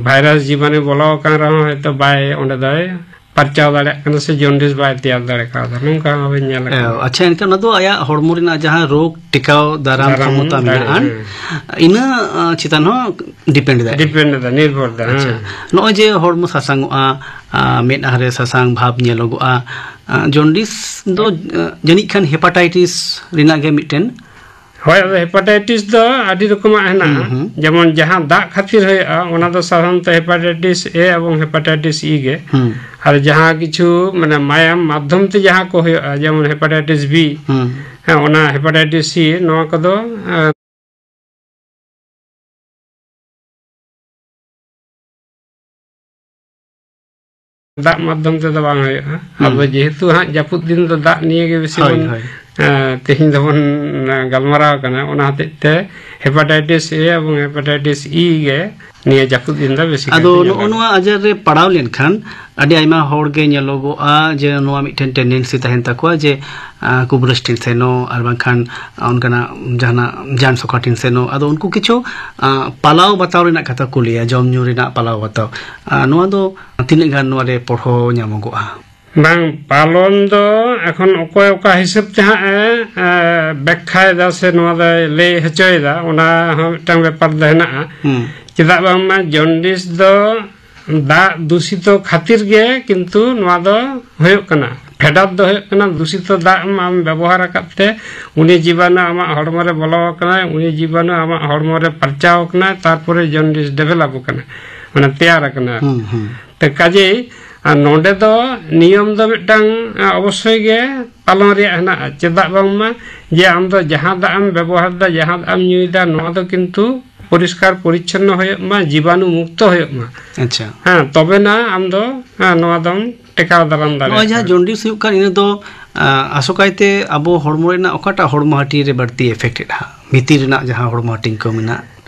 ᱵᱷᱟᱭᱨᱟᱥ ᱡᱤᱵᱟᱱᱩ ᱵᱚᱞᱚ ᱟᱠᱟᱱ ᱨᱮᱦᱚᱸ ᱦᱚᱭᱛᱳ ᱵᱟᱭ, ᱚᱸᱰᱮ ᱫᱚᱭ ᱯᱟᱨᱪᱟᱣ ᱫᱟᱲᱮᱭᱟᱜ ᱠᱟᱱᱟ ᱥᱮ ᱡᱚᱱᱰᱤᱥ ᱵᱟᱭ ᱛᱮᱭᱟᱨ ᱫᱟᱲᱮ ᱠᱟᱣᱫᱟ, ᱱᱚᱝᱠᱟ ᱦᱚᱸ ᱵᱚᱱ ᱧᱮᱞ ᱟᱠᱟᱫᱟ᱾ ᱚ, ᱟᱪᱪᱷᱟ, ᱮᱱᱠᱷᱟᱱ ᱚᱱᱟ ᱫᱚ ᱟᱭᱟᱜ ᱦᱚᱲᱢᱚ ᱨᱮᱱᱟᱜ ᱡᱟᱦᱟᱸ ᱨᱳᱜᱽ ᱴᱮᱠᱟᱣ ᱫᱟᱨᱟᱢ ᱫᱟᱨᱟᱢ ᱠᱷᱚᱢᱚᱛᱟ ᱫᱟᱲᱮ, ᱢᱮᱱᱟᱜᱼᱟ, ᱦᱮᱸ᱾ ᱤᱱᱟᱹ, ᱟ, ᱪᱮᱛᱟᱱ ᱦᱚᱸ ᱰᱤᱯᱮᱱᱰ ᱮᱫᱟᱭ᱾ ᱰᱤᱯᱮᱱᱰ ᱮᱫᱟ, ᱱᱤᱨᱵᱷᱚᱨ ᱮᱫᱟ, ᱟᱪᱪᱷᱟ᱾ ᱦᱮᱸ᱾ ᱱᱚᱜᱼᱚᱭ ᱡᱮ ᱦᱚᱲᱢᱚ ᱥᱟᱥᱟᱝᱚᱜᱼᱟ, ᱟ, ᱢᱮᱫᱦᱟ ᱨᱮ ᱥᱟᱥᱟᱝ ᱵᱷᱟᱵᱽ ᱧᱮᱞᱚᱜᱚᱜᱼᱟ, ᱟ, ᱡᱚᱱᱰᱤᱥ ᱫᱚ, ᱟ, ᱡᱟᱹᱱᱤᱡ ᱠᱷᱟᱱ ᱦᱮᱯᱟᱴᱟᱭᱴᱤᱥ ᱨᱮᱱᱟᱜ ᱜᱮ ᱢᱤᱫᱴᱮᱱ ᱦᱳᱭ, ᱟᱫᱚ ᱦᱮᱯᱟᱴᱟᱭᱴᱤᱥ ᱫᱚ ᱟᱹᱰᱤ ᱨᱚᱠᱚᱢᱟᱜ ᱦᱮᱱᱟᱜᱼᱟ᱾ ᱦᱩᱸ, ᱦᱩᱸ᱾ ᱡᱮᱢᱚᱱ ᱡᱟᱦᱟᱸ ᱫᱟᱜ ᱠᱷᱟᱹᱛᱤᱨ ᱦᱩᱭᱩᱜᱼᱟ, ᱚᱱᱟ ᱫᱚ ᱥᱟᱫᱷᱟᱨᱚᱱᱛᱚ ᱦᱮᱯᱟᱴᱟᱭᱴᱤᱥ ᱮ ᱮᱵᱚᱝ ᱦᱮᱯᱟᱴᱟᱭᱴᱤᱥ ᱤ ᱜᱮ᱾ ᱦᱩᱸ᱾ ᱟᱨ ᱡᱟᱦᱟᱸ ᱠᱤᱪᱷᱩ, ᱢᱟᱱᱮ, ᱢᱟᱭᱟᱢ ᱢᱟᱫᱽᱫᱷᱚᱢ ᱛᱮ ᱡᱟᱦᱟᱸ ᱠᱚ ᱦᱩᱭᱩᱜᱼᱟ, ᱡᱮᱢᱚᱱ ᱦᱮᱯᱟᱴᱟᱭᱴᱤᱥ ᱵᱤ, ᱦᱩᱸ᱾ ᱦᱮᱸ, ᱚᱱᱟ ᱦᱮᱯᱟᱴᱟᱭᱴᱤᱥ ᱥᱤ, ᱱᱚᱣᱟ ᱠᱚᱫᱚ, ᱮᱸ, ᱫᱟᱜ ᱢᱟᱫᱽᱫᱷᱚᱢ ᱛᱮᱫᱚ ᱵᱟᱝ ᱦᱩᱭᱩᱜᱼᱟ᱾ ᱦᱩᱸ᱾ ᱟᱫᱚ ᱡᱮᱦᱮᱛᱩ ᱦᱟᱸᱜ ᱡᱟᱹᱯᱩᱫ ᱫᱤᱱ ᱫᱚ ᱫᱟᱜ ᱱᱤᱭᱮ ᱜᱮ ᱵᱮᱥᱤ ᱦᱳᱭ, ᱵᱚᱱ, ᱦᱳᱭ᱾ ᱮᱸ, ᱛᱮᱦᱮᱧ ᱫᱚᱵᱚᱱ, ᱮᱸ, ᱜᱟᱞᱢᱟᱨᱟᱣ ᱠᱟᱱᱟ, ᱚᱱᱟ ᱦᱚᱛᱮᱡ ᱛᱮ ᱦᱮᱯᱟᱴᱟᱭᱴᱤᱥ ᱮ ᱮᱵᱚᱝ ᱦᱮᱯᱟᱴᱟᱭᱴᱤᱥ ᱤ ᱜᱮ ᱱᱤᱭᱟᱹ ᱡᱟᱹᱯᱩᱫ ᱫᱤᱱ ᱫᱚ ᱵᱮᱥᱤ ᱠᱟᱭᱛᱮ ᱟᱫᱚ ᱧᱮᱞᱚᱜᱼᱟ᱾ ᱱᱚᱜᱼᱚ ᱱᱚᱣᱟ ᱟᱡᱟᱨ ᱨᱮ ᱯᱟᱲᱟᱣ ᱞᱮᱱᱠᱷᱟᱱ ᱟᱹᱰᱤ ᱟᱭᱢᱟ ᱦᱚᱲ ᱜᱮ ᱧᱮᱞᱚᱜᱚᱜᱼᱟ ᱡᱮ ᱱᱚᱣᱟ ᱢᱤᱫᱴᱮᱱ ᱴᱮᱱᱰᱮᱱᱥᱤ ᱛᱟᱦᱮᱱ ᱛᱟᱠᱚᱣᱟ ᱡᱮ, ᱟᱸ, ᱠᱩᱵᱨᱟᱹᱥ ᱴᱷᱮᱱ ᱥᱮᱱᱚᱜ, ᱟᱨ ᱵᱟᱝᱠᱷᱟᱱ ᱚᱱᱠᱟᱱᱟᱜ ᱡᱟᱦᱟᱱᱟᱜ ᱡᱟᱱ ᱥᱚᱠᱷᱟ ᱴᱷᱮᱱ ᱥᱮᱱᱚᱜ᱾ ᱟᱫᱚ ᱩᱱᱠᱩ ᱠᱤᱪᱷᱩ, ᱟᱸ, ᱯᱟᱞᱟᱣ ᱵᱟᱛᱟᱣ ᱨᱮᱱᱟᱜ ᱠᱟᱛᱷᱟ ᱠᱚ ᱞᱟᱹᱭᱟ, ᱡᱚᱢ ᱧᱩ ᱨᱮᱱᱟᱜ ᱯᱟᱞᱟᱣ ᱵᱟᱛᱟᱣ᱾ ᱟᱸ, ᱱᱚᱣᱟ ᱫᱚ ᱛᱤᱱᱟᱹᱜ ᱜᱟᱱ ᱱᱚᱣᱟ ᱨᱮ ᱯᱚᱲᱦᱚ ᱧᱟᱢᱚᱜᱚᱜᱼᱟ? ᱵᱟᱝ, ᱯᱟᱞᱚᱱ ᱫᱚ ᱮᱠᱷᱚᱱ ᱚᱠᱚᱭ ᱚᱠᱟ ᱦᱤᱥᱟᱹᱵ ᱛᱮ ᱦᱟᱸᱜ ᱮ, ᱮ, ᱵᱮᱠᱠᱷᱟᱭᱮᱫᱟ ᱥᱮ ᱱᱚᱣᱟ ᱫᱚᱭ ᱞᱟᱹᱭ ᱦᱚᱪᱚᱭᱮᱫᱟ, ᱚᱱᱟ ᱦᱚᱸ ᱢᱤᱫᱴᱟᱝ ᱵᱮᱯᱟᱨ ᱫᱚ ᱦᱮᱱᱟᱜᱼᱟ᱾ ᱦᱩᱸ᱾ ᱪᱮᱫᱟᱜ ᱵᱟᱝᱢᱟ ᱡᱚᱱᱰᱤᱥ ᱫᱚ ᱫᱟᱜ ᱫᱩᱥᱤᱛᱚ ᱠᱷᱟᱹᱛᱤᱨ ᱜᱮ ᱠᱤᱱᱛᱩ ᱱᱚᱣᱟ ᱫᱚ ᱦᱩᱭᱩᱜ ᱠᱟᱱᱟ᱾ ᱯᱷᱮᱰᱟᱛ ᱫᱚ ᱦᱩᱭᱩᱜ ᱠᱟᱱᱟ ᱫᱩᱥᱤᱛᱚ ᱫᱟᱜ ᱟᱢ ᱵᱮᱵᱚᱦᱟᱨ ᱟᱠᱟᱫ ᱛᱮ ᱩᱱᱤ ᱡᱤᱵᱟᱱᱩ ᱟᱢᱟᱜ ᱦᱚᱲᱢᱚ ᱨᱮ ᱵᱚᱞᱚ ᱟᱠᱟᱱᱟᱭ, ᱩᱱᱤ ᱡᱤᱵᱟᱱᱩ ᱟᱢᱟᱜ ᱦᱚᱲᱢᱚ ᱨᱮ ᱯᱟᱨᱪᱟᱣ ᱟᱠᱟᱱᱟᱭ, ᱛᱟᱨᱯᱚᱨᱮ ᱡᱚᱱᱰᱤᱥ ᱰᱮᱵᱷᱮᱞᱚᱯ ᱟᱠᱟᱱᱟ, ᱢᱟᱱᱮ ᱛᱮᱭᱟᱨ ᱟᱠᱟᱱᱟ᱾ ᱦᱩᱸ, ᱦᱩᱸ᱾ ᱛᱚ ᱠᱟᱡᱮᱭ, ᱟᱨ ᱱᱚᱰᱮ ᱫᱚ ᱱᱤᱭᱚᱢ ᱫᱚ ᱢᱤᱫᱴᱟᱝ, ᱟ, ᱚᱵᱚᱥᱥᱳᱭ ᱜᱮ ᱯᱟᱞᱚᱱ ᱨᱮᱭᱟᱜ ᱦᱮᱱᱟᱜᱼᱟ᱾ ᱪᱮᱫᱟᱜ ᱵᱟᱝᱢᱟ ᱡᱮ ᱟᱢ ᱫᱚ ᱡᱟᱦᱟᱸ ᱫᱟᱜ ᱮᱢ ᱵᱮᱵᱚᱦᱟᱨ ᱮᱫᱟ, ᱡᱟᱦᱟᱸ ᱫᱟᱜ ᱮᱢ ᱧᱩᱭᱮᱫᱟ, ᱱᱚᱣᱟ ᱫᱚ ᱠᱤᱱᱛᱩ ᱯᱚᱨᱤᱥᱠᱟᱨ ᱯᱚᱨᱤᱪᱷᱚᱱᱱᱚ ᱦᱩᱭᱩᱜ ᱢᱟ, ᱡᱤᱵᱟᱱᱩ ᱢᱩᱠᱛᱚ ᱦᱩᱭᱩᱜ ᱢᱟ᱾ ᱟᱪᱪᱷᱟ᱾ ᱦᱮᱸ, ᱛᱚᱵᱮᱱᱟ ᱟᱢ ᱫᱚ, ᱦᱮᱸ, ᱱᱚᱣᱟ ᱫᱚᱢ ᱴᱮᱠᱟᱣ ᱫᱟᱨᱟᱢ ᱱᱚᱜᱼᱚᱭ ᱫᱟᱲᱮᱭᱟᱜᱼᱟ᱾ ᱡᱟᱦᱟᱸ ᱡᱚᱱᱰᱤᱥ ᱦᱩᱭᱩᱜ ᱠᱟᱱ, ᱤᱱᱟᱹ ᱫᱚ, ᱟ, ᱟᱥᱚᱠᱟᱭᱛᱮ ᱟᱵᱚ ᱦᱚᱲᱢᱚ ᱨᱮᱱᱟᱜ ᱚᱠᱟᱴᱟᱜ ᱦᱚᱲᱢᱚ ᱦᱟᱹᱴᱤᱧ ᱨᱮ ᱵᱟᱹᱲᱛᱤ ᱮᱯᱷᱮᱠᱴ ᱮᱫᱼᱟ? ᱵᱷᱤᱛᱤᱨ ᱨᱮᱱᱟᱜ ᱡᱟᱦᱟᱸ ᱦᱚᱲᱢᱚ ᱦᱟᱹᱴᱤᱧ ᱠᱚ ᱢᱮᱱᱟᱜ?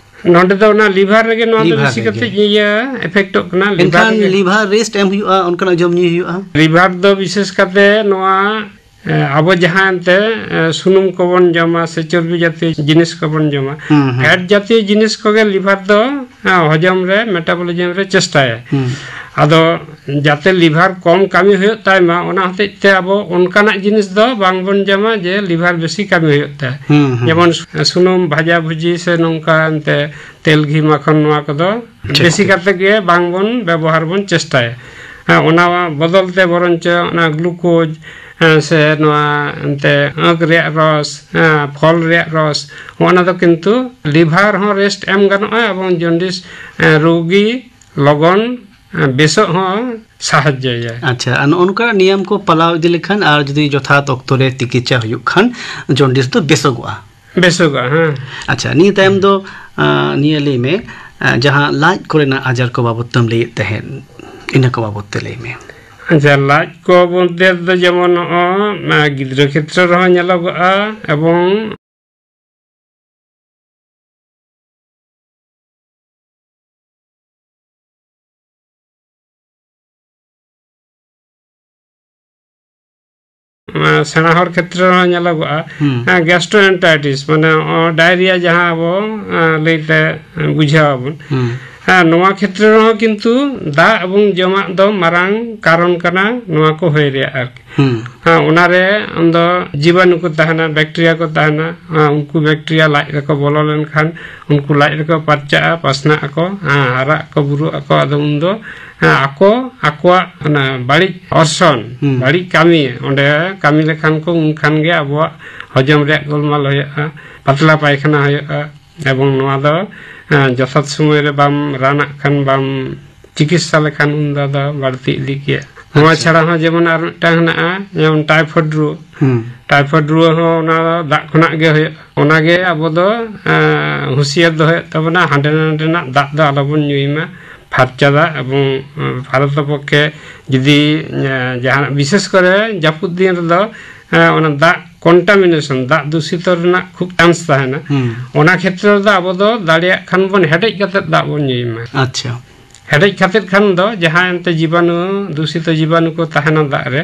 ᱱᱚᱰᱮ ᱫᱚ ᱚᱱᱟ ᱞᱤᱵᱷᱟᱨ ᱨᱮᱜᱮ ᱱᱚᱣᱟ ᱫᱚ ᱞᱤᱵᱷᱟᱨ ᱵᱮᱥᱤ ᱨᱮᱜᱮ᱾ ᱠᱟᱛᱮ ᱤᱭᱟᱹ ᱮᱯᱷᱮᱠᱴᱚᱜ ᱠᱟᱱᱟ, ᱞᱤᱵᱷᱟᱨ ᱮᱱᱠᱷᱟᱱ ᱨᱮᱜᱮ᱾ ᱞᱤᱵᱷᱟᱨ ᱨᱮᱥᱴ ᱮᱢ ᱦᱩᱭᱩᱜᱼᱟ, ᱚᱱᱠᱟᱱᱟᱜ ᱡᱚᱢ ᱧᱩᱭ ᱦᱩᱭᱩᱜᱼᱟ᱾ ᱞᱤᱵᱷᱟᱨ ᱫᱚ ᱵᱤᱥᱮᱥ ᱠᱟᱛᱮ ᱱᱚᱣᱟ, ᱮ, ᱟᱵᱚ ᱡᱟᱦᱟᱸ ᱮᱱᱛᱮ, ᱮ, ᱥᱩᱱᱩᱢ ᱠᱚᱵᱚᱱ ᱡᱚᱢᱟ ᱥᱮ ᱪᱚᱨᱵᱤ ᱡᱟᱛᱤᱭᱚ ᱡᱤᱱᱤᱥ ᱠᱚᱵᱚᱱ ᱡᱚᱢᱟ, ᱦᱩᱸ, ᱦᱩᱸ᱾ ᱯᱷᱮᱴ ᱡᱟᱛᱤᱭᱚ ᱡᱤᱱᱤᱥ ᱠᱚᱜᱮ ᱞᱤᱵᱷᱟᱨ ᱫᱚ, ᱮ, ᱦᱚᱡᱚᱢ ᱨᱮ, ᱢᱮᱴᱟᱵᱚᱞᱤᱡᱚᱢ ᱨᱮ ᱪᱮᱥᱴᱟᱭᱟ᱾ ᱦᱩᱸ᱾ ᱟᱫᱚ ᱡᱟᱛᱮ ᱞᱤᱵᱷᱟᱨ ᱠᱚᱢ ᱠᱟᱹᱢᱤ ᱦᱩᱭᱩᱜ ᱛᱟᱭ ᱢᱟ, ᱚᱱᱟ ᱦᱚᱛᱮᱡ ᱛᱮ ᱟᱵᱚ ᱚᱱᱠᱟᱱᱟᱜ ᱡᱤᱱᱤᱥ ᱫᱚ ᱵᱟᱝᱵᱚᱱ ᱡᱚᱢᱟ ᱡᱮ ᱞᱤᱵᱷᱟᱨ ᱵᱮᱥᱤ ᱠᱟᱹᱢᱤ ᱦᱩᱭᱩᱜ ᱛᱟᱭ᱾ ᱦᱩᱸ, ᱦᱩᱸ᱾ ᱡᱮᱢᱚᱱ ᱥᱩ-, ᱥᱩᱱᱩᱢ ᱵᱷᱟᱡᱟ ᱵᱷᱩᱡᱤ ᱥᱮ ᱱᱚᱝᱠᱟ ᱮᱱᱛᱮ ᱛᱮᱞ ᱜᱷᱤ ᱢᱟᱠᱷᱚᱱ, ᱱᱚᱣᱟ ᱠᱚᱫᱚ ᱴᱷᱤᱠ, ᱵᱮᱥᱤ ᱴᱷᱤᱠ᱾ ᱠᱟᱛᱮ ᱜᱮ ᱵᱟᱝᱵᱚᱱ ᱵᱮᱵᱚᱦᱟᱨ ᱵᱚᱱ ᱪᱮᱥᱴᱟᱭᱟ᱾ ᱦᱮᱸ, ᱚᱱᱟ ᱵᱚᱫᱚᱞ ᱛᱮ ᱵᱚᱨᱚᱱᱪᱚ ᱚᱱᱟ ᱜᱞᱩᱠᱳᱡᱽ, ᱦᱮᱸ, ᱥᱮ ᱱᱚᱣᱟ ᱮᱱᱛᱮ ᱟᱸᱠ ᱨᱮᱭᱟᱜ ᱨᱚᱥ, ᱦᱮᱸ, ᱯᱷᱚᱞ ᱨᱮᱭᱟᱜ ᱨᱚᱥ, ᱚᱱᱟ ᱫᱚ ᱠᱤᱱᱛᱩ ᱞᱤᱵᱷᱟᱨ ᱦᱚᱸ ᱨᱮᱥᱴ ᱮᱢ ᱜᱟᱱᱚᱜᱼᱟ ᱮᱵᱚᱝ ᱡᱚᱱᱰᱤᱥ, ᱦᱮᱸ, ᱨᱳᱜᱤ ᱞᱚᱜᱚᱱ, ᱦᱮᱸ, ᱵᱮᱥᱚᱜ ᱦᱚᱸ ᱥᱟᱦᱟᱡᱽᱡᱚᱭᱟᱭ᱾ ᱟᱪᱪᱷᱟ, ᱟᱨ ᱱᱚᱜᱼᱚ ᱱᱚᱝᱠᱟ ᱱᱤᱭᱚᱢ ᱠᱚ ᱯᱟᱞᱟᱣ ᱤᱫᱤ ᱞᱮᱠᱷᱟᱱ ᱟᱨ ᱡᱩᱫᱤ ᱡᱚᱛᱷᱟᱛ ᱚᱠᱛᱚ ᱨᱮ ᱛᱤᱠᱤᱪᱪᱷᱟ ᱦᱩᱭᱩᱜ ᱠᱷᱟᱱ ᱡᱚᱱᱰᱤᱥ ᱫᱚ ᱵᱮᱥᱚᱜᱚᱜᱼᱟ᱾ ᱵᱮᱥᱚᱜᱚᱜᱼᱟ, ᱦᱮᱸ᱾ ᱟᱪᱪᱷᱟ, ᱱᱤᱭᱟᱹ ᱛᱟᱭᱚᱢ ᱫᱚ, ᱟᱸ, ᱱᱤᱭᱟᱹ ᱞᱟᱹᱭ ᱢᱮ, ᱟᱸ, ᱡᱟᱦᱟᱸ ᱞᱟᱡ ᱠᱚᱨᱮᱱᱟᱜ ᱟᱡᱟᱨ ᱠᱚ ᱵᱟᱵᱚᱫ ᱛᱮᱢ ᱞᱟᱹᱭᱮᱫ ᱛᱟᱦᱮᱸᱫ, ᱤᱱᱟᱹ ᱠᱚ ᱵᱟᱵᱚᱫ ᱛᱮ ᱞᱟᱹᱭ ᱢᱮ᱾ ᱟᱪᱪᱷᱟ, ᱞᱟᱡ ᱠᱚ ᱵᱚᱞᱛᱮ ᱫᱚ ᱡᱮᱢᱚᱱ ᱱᱚᱜᱼᱚ, ᱟᱸ, ᱜᱤᱫᱽᱨᱟᱹ ᱠᱷᱮᱛᱨᱮ ᱨᱮᱦᱚᱸ ᱧᱮᱞᱚᱜᱚᱜᱼᱟ ᱮᱵᱚᱝ ᱚᱱᱟ ᱥᱮᱬᱟ ᱦᱚᱲ ᱠᱷᱮᱛᱨᱮ ᱨᱮᱦᱚᱸ ᱧᱮᱞᱚᱜᱚᱜᱼᱟ᱾ ᱦᱩᱸ᱾ ᱦᱮᱸ, ᱜᱮᱥᱴᱨᱳ ᱮᱱᱴᱟᱭᱴᱤᱥ, ᱢᱟᱱᱮ, ᱚ, ᱰᱟᱭᱨᱤᱭᱟ ᱡᱟᱦᱟᱸ ᱟᱵᱚ, ᱮᱸ, ᱞᱟᱹᱭᱛᱮ ᱵᱩᱡᱷᱟᱹᱣ ᱟᱵᱚᱱ᱾ ᱦᱩᱸ᱾ ᱦᱮᱸ, ᱱᱚᱣᱟ ᱠᱷᱮᱛᱨᱮ ᱨᱮᱦᱚᱸ ᱠᱤᱱᱛᱩ ᱫᱟᱜ ᱮᱵᱚᱝ ᱡᱚᱢᱟᱜ ᱫᱚ ᱢᱟᱨᱟᱝ ᱠᱟᱨᱚᱱ ᱠᱟᱱᱟ ᱱᱚᱣᱟ ᱠᱚ ᱦᱩᱭ ᱨᱮᱭᱟᱜ ᱟᱨᱠᱤ᱾ ᱦᱩᱸ᱾ ᱦᱮᱸ, ᱚᱱᱟᱨᱮ ᱟᱢᱫᱚ ᱡᱤᱵᱟᱱᱩ ᱠᱚ ᱛᱟᱦᱮᱱᱟ, ᱵᱮᱠᱴᱮᱨᱤᱭᱟ ᱠᱚ ᱛᱟᱦᱮᱱᱟ᱾ ᱦᱮᱸ, ᱩᱱᱠᱩ ᱵᱮᱠᱴᱮᱨᱤᱭᱟ ᱞᱟᱡ ᱨᱮᱠᱚ ᱵᱚᱞᱚ ᱞᱮᱱᱠᱷᱟᱱ ᱩᱱᱠᱩ ᱞᱟᱡ ᱨᱮᱠᱚ ᱯᱟᱨᱪᱟᱜᱼᱟ, ᱯᱟᱥᱱᱟᱜ ᱟᱠᱚ, ᱦᱮᱸ, ᱦᱟᱨᱟᱜ ᱟᱠᱚ, ᱵᱩᱨᱩᱜ ᱟᱠᱚ᱾ ᱟᱫᱚ ᱩᱱᱫᱚ, ᱦᱮᱸ, ᱟᱠᱚ ᱟᱠᱚᱣᱟᱜ ᱚᱱᱟ ᱵᱟᱹᱲᱤᱡ ᱚᱨᱥᱚᱝ, ᱦᱩᱸ᱾ ᱵᱟᱹᱲᱤᱡ ᱠᱟᱹᱢᱤ ᱚᱸᱰᱮ ᱠᱟᱹᱢᱤ ᱞᱮᱠᱷᱟᱱ ᱠᱚ, ᱩᱱᱠᱷᱟᱱ ᱜᱮ ᱟᱵᱚᱣᱟᱜ ᱦᱚᱡᱚᱢ ᱨᱮᱭᱟᱜ ᱜᱳᱞᱢᱟᱞ ᱦᱩᱭᱩᱜᱼᱟ, ᱯᱟᱛᱞᱟ ᱯᱟᱭᱠᱷᱟᱱᱟ ᱦᱩᱭᱩᱜᱼᱟ᱾ ᱮᱵᱚᱝ ᱱᱚᱣᱟ ᱫᱚ, ᱦᱮᱸ, ᱡᱚᱛᱷᱟᱛ ᱥᱚᱢᱚᱭ ᱨᱮ ᱵᱟᱢ ᱨᱟᱱᱟᱜ ᱠᱷᱟᱱ, ᱵᱟᱢ ᱪᱤᱠᱤᱛᱥᱟ ᱞᱮᱠᱷᱟᱱ ᱩᱱᱫᱚ ᱟᱫᱚ ᱵᱟᱹᱲᱛᱤ ᱤᱫᱤ ᱜᱮᱭᱟ᱾ ᱱᱚᱣᱟ ᱟᱪᱪᱷᱟ᱾ ᱪᱷᱟᱲᱟ ᱦᱚᱸ ᱡᱮᱢᱚᱱ ᱟᱨ ᱢᱤᱫᱴᱟᱝ ᱦᱮᱱᱟᱜᱼᱟ, ᱡᱮᱢᱚᱱ ᱴᱟᱭᱯᱷᱚᱭᱮᱰ ᱨᱩᱣᱟᱹ᱾ ᱦᱩᱸ᱾ ᱴᱟᱭᱯᱷᱚᱭᱮᱰ ᱨᱩᱣᱟᱹ ᱦᱚᱸ ᱚᱱᱟ ᱫᱟᱜ ᱠᱷᱚᱱᱟᱜ ᱜᱮ ᱦᱩᱭᱩᱜᱼᱟ᱾ ᱚᱱᱟᱜᱮ ᱟᱵᱚ ᱫᱚ, ᱮᱸ, ᱦᱩᱸᱥᱤᱭᱟᱹᱨ ᱫᱚᱦᱚᱭ ᱦᱩᱭᱩᱜ ᱛᱟᱵᱚᱱᱟ, ᱦᱟᱸᱰᱮ ᱱᱟᱸᱰᱮᱱᱟᱜ ᱫᱟᱜ ᱫᱚ ᱟᱞᱚᱵᱚᱱ ᱧᱩᱭ ᱢᱟ, ᱯᱷᱟᱨᱪᱟ ᱫᱟᱜ᱾ ᱮᱵᱚᱝ, ᱮᱸ, ᱯᱟᱨᱚᱛᱚᱯᱚᱠᱠᱷᱮ ᱡᱩᱫᱤ, ᱮᱸ, ᱡᱟᱦᱟᱱᱟᱜ ᱵᱤᱥᱮᱥ ᱠᱚᱨᱮ ᱡᱟᱹᱯᱩᱫ ᱫᱤᱱ ᱨᱮᱫᱚ, ᱮᱸ, ᱚᱱᱟ ᱫᱟᱜ ᱠᱚᱱᱴᱟᱢᱤᱱᱮᱥᱚᱱ, ᱫᱟᱜ ᱫᱩᱥᱤᱛᱚ ᱨᱮᱱᱟᱜ ᱠᱷᱩᱵ ᱪᱟᱱᱥ ᱛᱟᱦᱮᱱᱟ᱾ ᱦᱩᱸ᱾ ᱚᱱᱟ ᱠᱷᱮᱛᱨᱮ ᱨᱮᱫᱚ ᱟᱵᱚ ᱫᱚ ᱫᱟᱲᱮᱭᱟᱜ ᱠᱷᱟᱱ ᱵᱚᱱ ᱦᱮᱰᱮᱡ ᱠᱟᱛᱮ ᱫᱟᱜ ᱵᱚᱱ ᱧᱩᱭ ᱢᱟ᱾ ᱟᱪᱪᱷᱟ᱾ ᱦᱮᱰᱮᱡ ᱠᱟᱛᱮᱫ ᱠᱷᱟᱱ ᱫᱚ ᱡᱟᱦᱟᱸ ᱮᱱᱛᱮ ᱡᱤᱵᱟᱱᱩ, ᱫᱩᱥᱤᱛᱚ ᱡᱤᱵᱟᱱᱩ ᱠᱚ ᱛᱟᱦᱮᱱᱟ ᱫᱟᱜ ᱨᱮ,